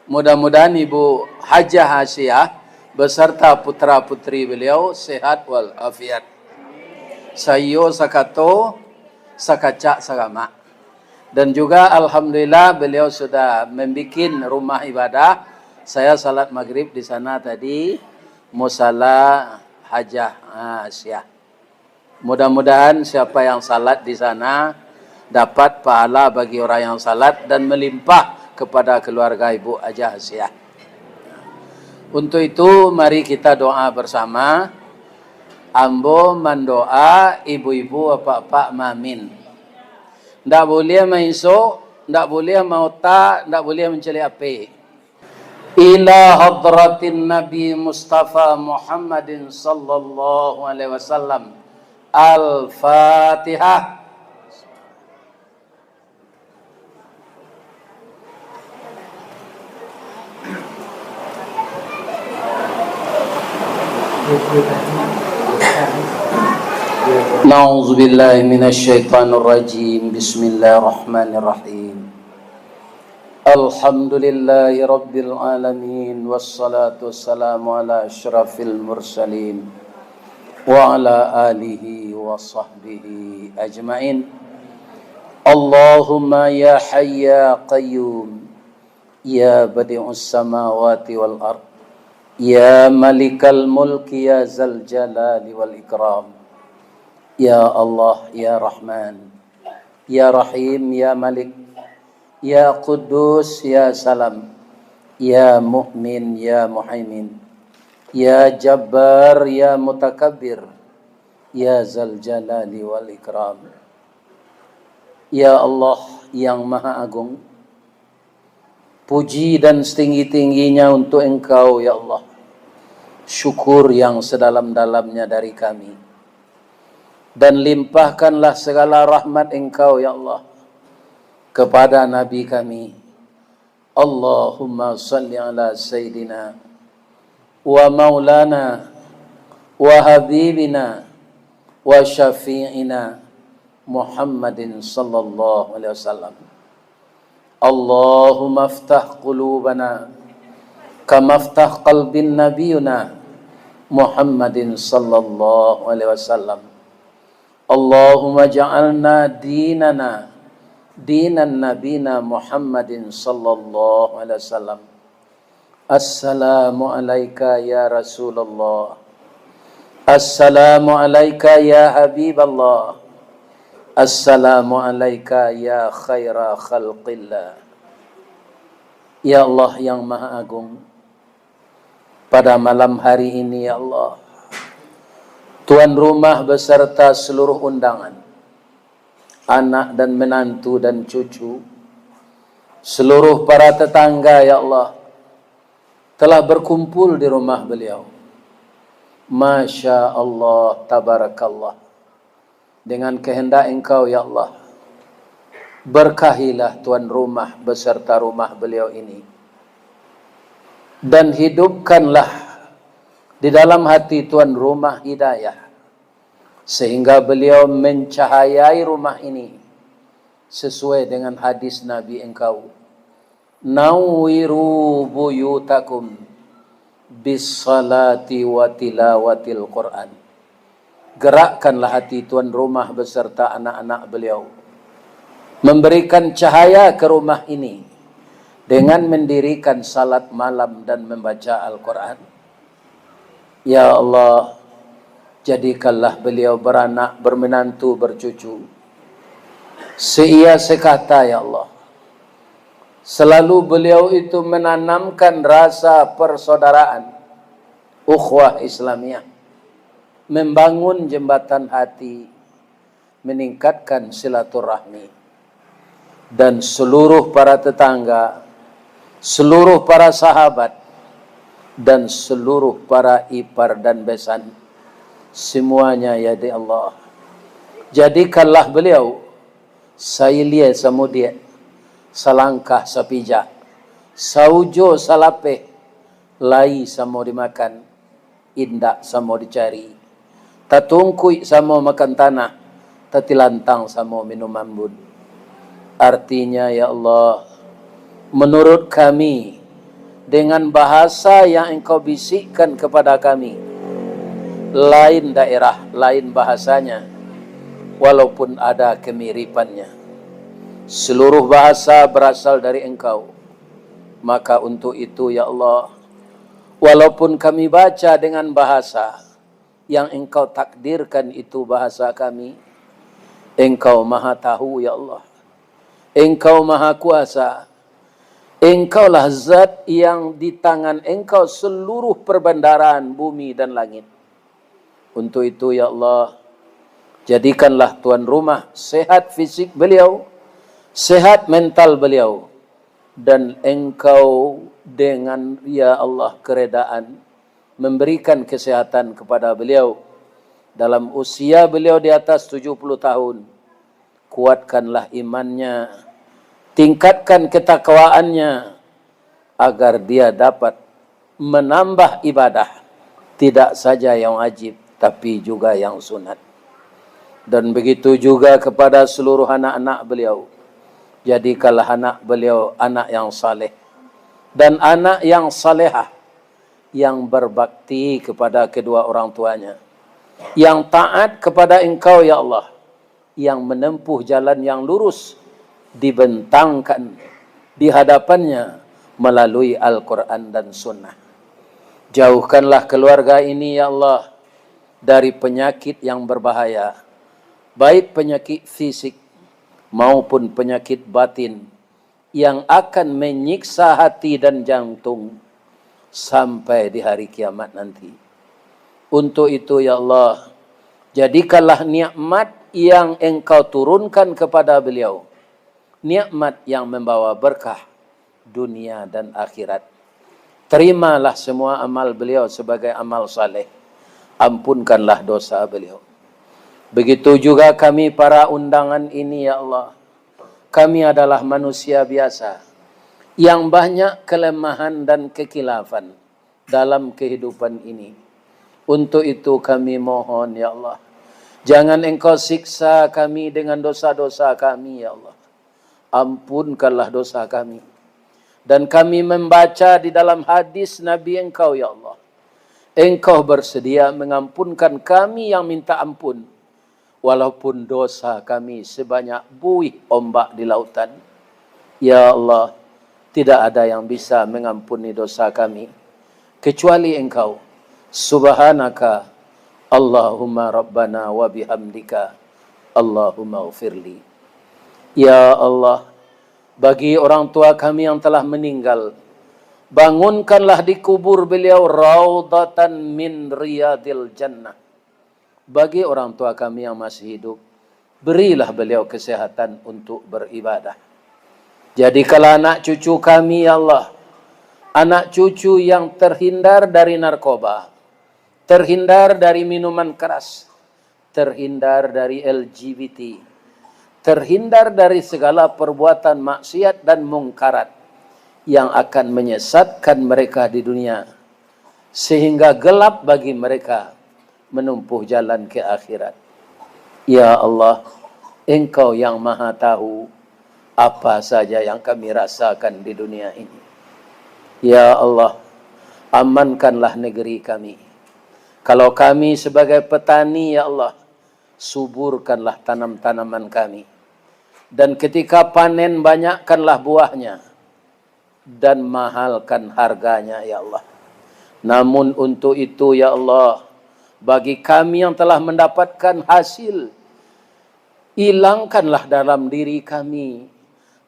Mudah-mudahan Ibu Hajah Asiah beserta putra-putri beliau sehat walafiat. Saiyo sakato, sakacak saramak. Dan juga alhamdulillah beliau sudah membikin rumah ibadah. Saya salat maghrib di sana tadi, Musala Hajah Asiah. Mudah-mudahan siapa yang salat di sana dapat pahala bagi orang yang salat dan melimpah kepada keluarga Ibu Hajah Asiah. Untuk itu, mari kita doa bersama. Ambo mandoa, ibu-ibu, apak-apak maamin. Ndak buliah mainsok, ndak buliah maota, ndak buliah mancaliak apek. Ila hadratin Nabi Mustafa Muhammadin sallallahu alaihi wasallam. Al-Fatihah. Na'udzubillahi minasyaitonirrajim. Bismillahirrahmanirrahim. Alhamdulillahi rabbil alamin, wassalatu wassalamu ala asyrafil mursalin, wa ala alihi wa sahbihi ajmain. Allahumma ya hayyu ya qayyum, ya badi'us samawati wal ard, ya malikal mulki, ya zal jalali wal ikram. Ya Allah, ya Rahman, ya Rahim, ya Malik, ya Quddus, ya Salam, ya Mu'min, ya Muhaimin, ya Jabbar, ya Mutakabbir, ya Zal Jalali wal Ikram. Ya Allah yang Maha Agung, Puji dan setinggi-tingginya untuk Engkau, ya Allah. Syukur yang sedalam-dalamnya dari kami. Dan limpahkanlah segala rahmat Engkau, ya Allah, kepada Nabi kami. Allahumma salli ala Sayyidina wa maulana wa habibina wa syafi'ina Muhammadin sallallahu alaihi wasallam. Allahumma aftah qulubana kama aftah qalbin nabiyuna Muhammadin sallallahu alaihi wasallam. Allahumma ja'alna dinana dinan nabina Muhammadin sallallahu alaihi wasallam. Assalamu alaika ya Rasulullah. Assalamu alaika ya Habiballah. Assalamu alaika ya khaira khalqillah. Ya Allah yang Maha Agung, pada malam hari ini, ya Allah, tuan rumah beserta seluruh undangan, anak dan menantu dan cucu, seluruh para tetangga, ya Allah, telah berkumpul di rumah beliau. Masya Allah, tabarakallah. Dengan kehendak Engkau, ya Allah, berkahilah tuan rumah beserta rumah beliau ini. Dan hidupkanlah di dalam hati tuan rumah hidayah, sehingga beliau mencahayai rumah ini sesuai dengan hadis Nabi Engkau, "Nawwiru buyutakum bis salati wa tilawatil Quran." Gerakkanlah hati tuan rumah beserta anak-anak beliau, memberikan cahaya ke rumah ini dengan mendirikan salat malam dan membaca Al-Quran. Ya Allah, jadikanlah beliau beranak, bermenantu, bercucu seia sekata, ya Allah. Selalu beliau itu menanamkan rasa persaudaraan, ukhuwah Islamiah, membangun jembatan hati, meningkatkan silaturahmi. Dan seluruh para tetangga, seluruh para sahabat, dan seluruh para ipar dan besan, semuanya, ya di Allah, jadikanlah beliau sailia samudiak, salangkah sapijak, saujo salapeh, lai samo dimakan, indak samo dicari, tatungkuik samo makan tanah, tatilantang samo minum ambun. Artinya, ya Allah, menurut kami, dengan bahasa yang Engkau bisikkan kepada kami, lain daerah, lain bahasanya, walaupun ada kemiripannya. Seluruh bahasa berasal dari Engkau. Maka untuk itu, ya Allah, walaupun kami baca dengan bahasa yang Engkau takdirkan itu bahasa kami, Engkau Maha Tahu, ya Allah. Engkau Maha Kuasa. Engkaulah Zat yang di tangan Engkau seluruh perbendaharaan bumi dan langit. Untuk itu, ya Allah, jadikanlah tuan rumah sehat fisik beliau, sehat mental beliau, dan Engkau dengan, ya Allah, keredaan memberikan kesehatan kepada beliau. Dalam usia beliau di atas tujuh puluh tahun, kuatkanlah imannya, tingkatkan ketakwaannya, agar dia dapat menambah ibadah, tidak saja yang wajib, tapi juga yang sunat. Dan begitu juga kepada seluruh anak-anak beliau. Jadikanlah anak beliau anak yang saleh dan anak yang salehah, yang berbakti kepada kedua orang tuanya, yang taat kepada Engkau, ya Allah, yang menempuh jalan yang lurus, dibentangkan di hadapannya melalui Al-Quran dan Sunnah. Jauhkanlah keluarga ini, ya Allah, dari penyakit yang berbahaya, baik penyakit fisik maupun penyakit batin yang akan menyiksa hati dan jantung sampai di hari kiamat nanti. Untuk itu, ya Allah, jadikanlah nikmat yang Engkau turunkan kepada beliau, nikmat yang membawa berkah dunia dan akhirat. Terimalah semua amal beliau sebagai amal saleh. Ampunkanlah dosa beliau. Begitu juga kami para undangan ini, ya Allah. Kami adalah manusia biasa yang banyak kelemahan dan kekhilafan dalam kehidupan ini. Untuk itu kami mohon, ya Allah, jangan Engkau siksa kami dengan dosa-dosa kami, ya Allah. Ampunkanlah dosa kami. Dan kami membaca di dalam hadis Nabi Engkau, ya Allah, Engkau bersedia mengampunkan kami yang minta ampun, walaupun dosa kami sebanyak buih ombak di lautan. Ya Allah, tidak ada yang bisa mengampuni dosa kami kecuali Engkau. Subhanaka Allahumma Rabbana wa bihamdika, Allahumma ufirli. Ya Allah, bagi orang tua kami yang telah meninggal, bangunkanlah di kubur beliau raudatan min riyadil jannah. Bagi orang tua kami yang masih hidup, berilah beliau kesehatan untuk beribadah. Jadikanlah anak cucu kami, ya Allah, anak cucu yang terhindar dari narkoba, terhindar dari minuman keras, terhindar dari L G B T, terhindar dari segala perbuatan maksiat dan mungkarat yang akan menyesatkan mereka di dunia, sehingga gelap bagi mereka menempuh jalan ke akhirat. Ya Allah, Engkau yang Maha Tahu apa saja yang kami rasakan di dunia ini. Ya Allah, amankanlah negeri kami. Kalau kami sebagai petani, ya Allah, suburkanlah tanam-tanaman kami. Dan ketika panen, banyakkanlah buahnya, dan mahalkan harganya, ya Allah. Namun untuk itu, ya Allah, bagi kami yang telah mendapatkan hasil, ilangkanlah dalam diri kami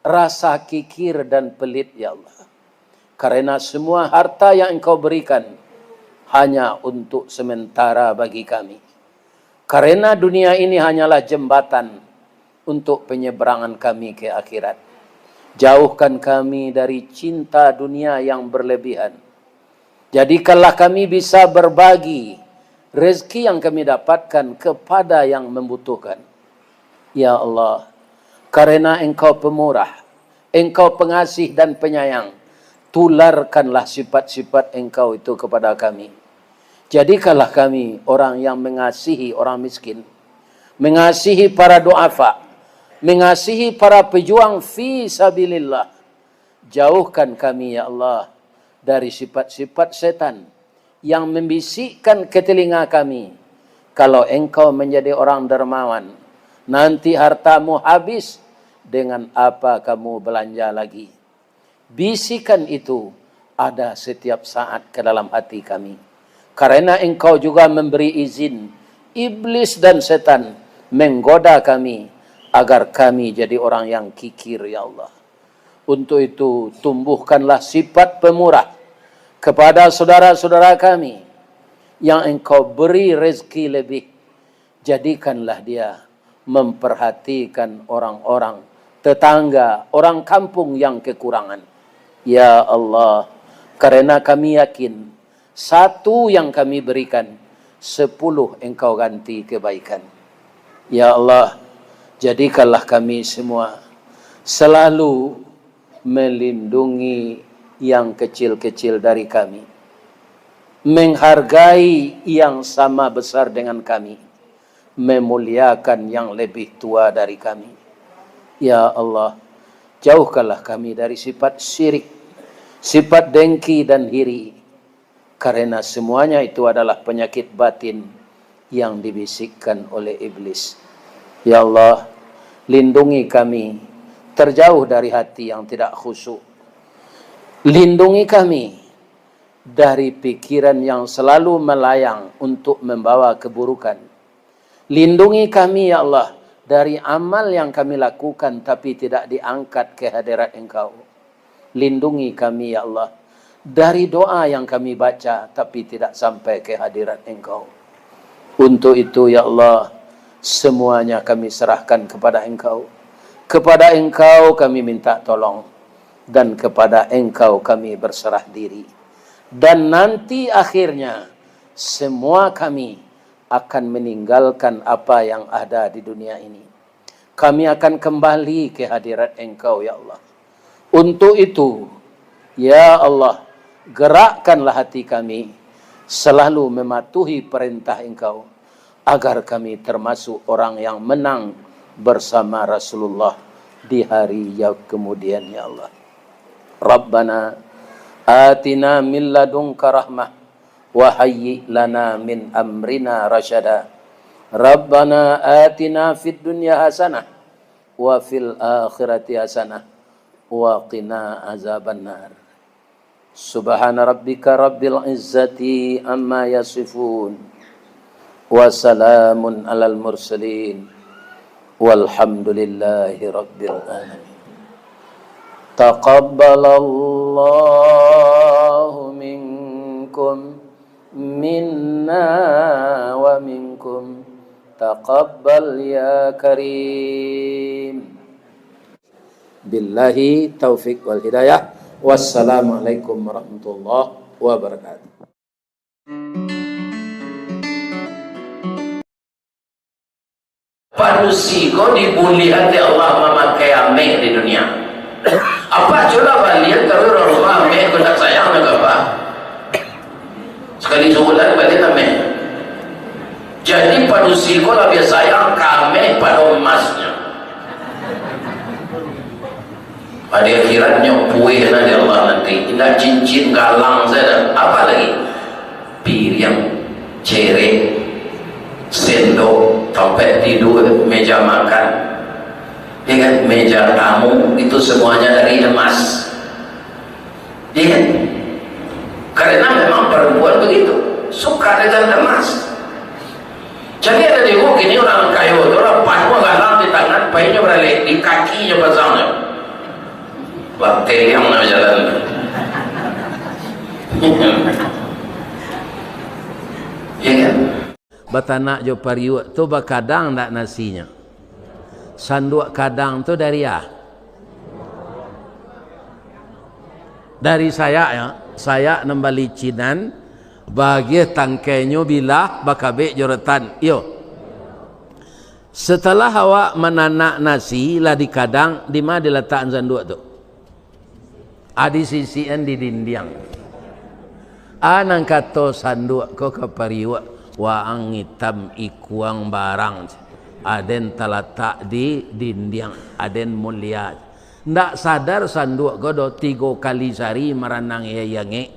rasa kikir dan pelit, ya Allah. Karena semua harta yang Engkau berikan hanya untuk sementara bagi kami. Karena dunia ini hanyalah jembatan untuk penyeberangan kami ke akhirat. Jauhkan kami dari cinta dunia yang berlebihan. Jadikanlah kami bisa berbagi rezeki yang kami dapatkan kepada yang membutuhkan. Ya Allah, karena Engkau pemurah, Engkau pengasih dan penyayang, tularkanlah sifat-sifat Engkau itu kepada kami. Jadikanlah kami orang yang mengasihi orang miskin, mengasihi para duafa, mengasihi para pejuang fi sabilillah. Jauhkan kami, ya Allah, dari sifat-sifat setan yang membisikkan ke telinga kami, "Kalau engkau menjadi orang dermawan, nanti hartamu habis, dengan apa kamu belanja lagi?" Bisikan itu ada setiap saat ke dalam hati kami. Karena Engkau juga memberi izin iblis dan setan menggoda kami, agar kami jadi orang yang kikir, ya Allah. Untuk itu, tumbuhkanlah sifat pemurah kepada saudara-saudara kami yang Engkau beri rezeki lebih. Jadikanlah dia memperhatikan orang-orang tetangga, orang kampung yang kekurangan. Ya Allah, karena kami yakin, satu yang kami berikan, sepuluh Engkau ganti kebaikan. Ya Allah, jadikanlah kami semua selalu melindungi yang kecil-kecil dari kami, menghargai yang sama besar dengan kami, memuliakan yang lebih tua dari kami. Ya Allah, jauhkanlah kami dari sifat syirik, sifat dengki dan hiri, karena semuanya itu adalah penyakit batin yang dibisikkan oleh iblis. Ya Allah, lindungi kami terjauh dari hati yang tidak khusyuk. Lindungi kami dari pikiran yang selalu melayang untuk membawa keburukan. Lindungi kami, ya Allah, dari amal yang kami lakukan tapi tidak diangkat ke hadirat Engkau. Lindungi kami, ya Allah, dari doa yang kami baca tapi tidak sampai ke hadirat Engkau. Untuk itu, ya Allah, semuanya kami serahkan kepada Engkau. Kepada Engkau kami minta tolong. Dan kepada Engkau kami berserah diri. Dan nanti akhirnya, semua kami akan meninggalkan apa yang ada di dunia ini. Kami akan kembali ke hadirat Engkau, ya Allah. Untuk itu, ya Allah, gerakkanlah hati kami selalu mematuhi perintah Engkau, agar kami termasuk orang yang menang bersama Rasulullah di hari yang kemudian, ya Allah. Rabbana atina min ladunka rahmah wa hayyi' lana min amrina rasyada. Rabbana atina fid dunya hasanah wa fil akhirati hasanah wa qina azabannar. Subhana rabbika rabbil izzati amma yasifun. Wa salamun alal mursalin. Walhamdulillahi rabbil alamin. Taqabbalallahu minkum, minna wa minkum. Taqabbal ya karim. Billahi taufik wal hidayah. Wassalamualaikum warahmatullahi wabarakatuh. Padusi ko dibuliahan dek Allah mamakai ameh di dunia. Apak cubolah balian ka urang rumah ameh ko, ndak sayang ndak ka apak. Sakali sabulan balian ameh. Jadi padusi ko labiah sayang ka ameh pado emasnyo. Di akhiratnyo pueh lah di Allah nanti. Indak cincin galang sajo, apo lai? Piriang, cerek, sendok, tampek tidua, meja makan, ya kan, meja tamu, itu semuanya dari emas. Ya kan? Karena memang perempuan begitu, suka dengan emas. Jadi ado juo kini urang kayo tu lah, panuah galang di tangan, painyo baralek, di kakinyo pasangnyo. Lah teliang lah bajalan tu. Ya kan? Batanak jo pariuak tu bakadang ndak nasinyo? Sanduak kadang tu dari a? Dari sayak, yo. Sayak nan balicinan, bagiah tangkainyo bilah, bakabek jo rotan. Iyo. Setelah awak mananak nasi, lah dikadang, di ma dilatakan sanduak tu? A, disisikan di dindiang. A, nan kato sanduak ko ka pariuak, waang itam ikuang barang, aden talatak di dindiang, aden mulia. Ndak sadar sanduak ko do tigo kali sari maranang aia angek.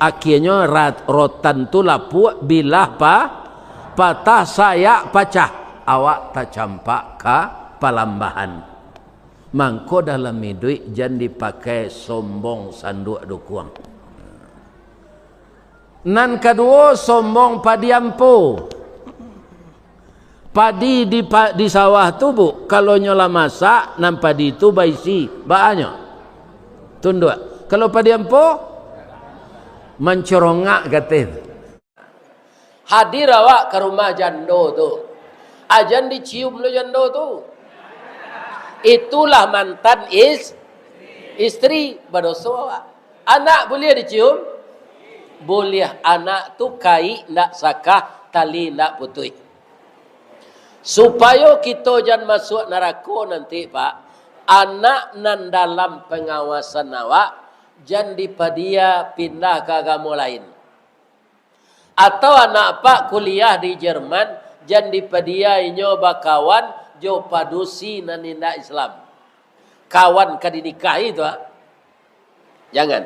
Akienyo rat-, rotan tu lapuak, bilah pa-, patah, sayak pacah, awak tacampak ka palambahan. Mangko dalam iduik jan dipakai sombong sanduak dukuang. Nan kaduo, sombong padi ampo. Padi di pa-, di sawah tu, Bu, kalau nyo lah masak, nan padi tu baisi, baa nyo? Tunduak. Kalau padi ampo, mancorongak kateh. Hadir awak ka rumah jando tu. A, jan dicium lo jando tu. Itulah mantan is-, istri, badoso awak. Anak buliah dicium? Buliah, anak tu kaik ndak sakah, tali ndak putuih. Supayo kito jan masuak narako nanti, Pak, anak nan dalam pangawasan awak jan dipadia pindah ka agamo lain. Atau anak apak kuliah di Jerman, jan dipadia inyo bakawan jo padusi nan indak Islam. Kawan ka dinikahi tu, ah. Jangan.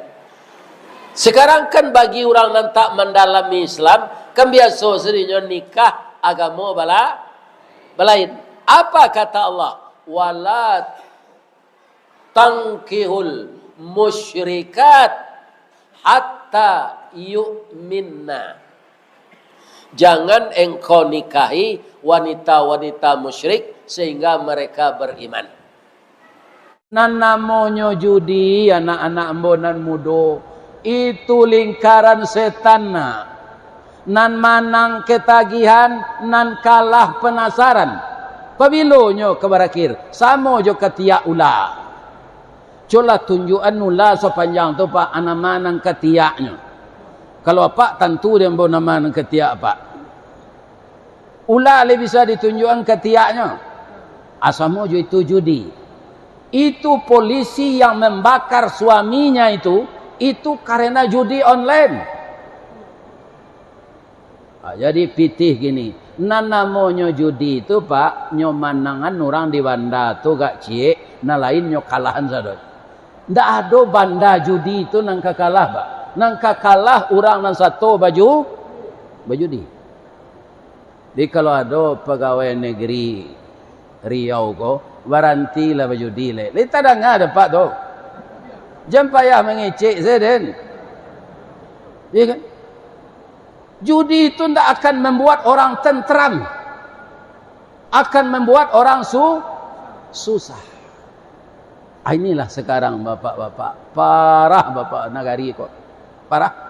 Sekarang kan bagi urang nan tak mandalami Islam, kan biaso sadonyo nikah agamo bala-, balain. Apa kata Allah? "Wala tankihul musyrikat hatta yu'minna." Jangan engkau nikahi wanita-wanita musyrik sehingga mereka beriman. Nan namonyo judi, anak-anak ambo nan mudo, itu lingkaran setan, nak. Nan manang ketagihan, nan kalah penasaran. Pabilo nyo ka barakhir? Samo jo katiak ula. Cubolah tunjuakan ula sapanjang tu, Pak, a nama nan katiaknyo. Kalau Apak tantu dek ambo nama nan katiak, Pak. Ula lai bisa ditunjuakan katiaknyo. A, samo jo itu judi. Itu polisi yang membakar suaminya itu, itu karena judi online. Ha, jadi pitih kini, nan namonyo judi tu, Pak, nyo manangan urang di banda tu agak ciek, nan lain nyo kalahan sadonyo. Ndak ado banda judi tu nan ka kalah, Pak. Nan ka kalah urang nan sato baju, bajudi. Jadi kalau ado pagawai negeri Riau ko, barantilah bajudi lai. Lai tadanga dek Apak tu. Jan payah mangecek se den. Iya kan? Judi itu ndak akan membuat orang tentram. Akan membuat orang su-, susah. Ah, inilah sekarang bapak-bapak. Parah bapak nagari ko. Parah.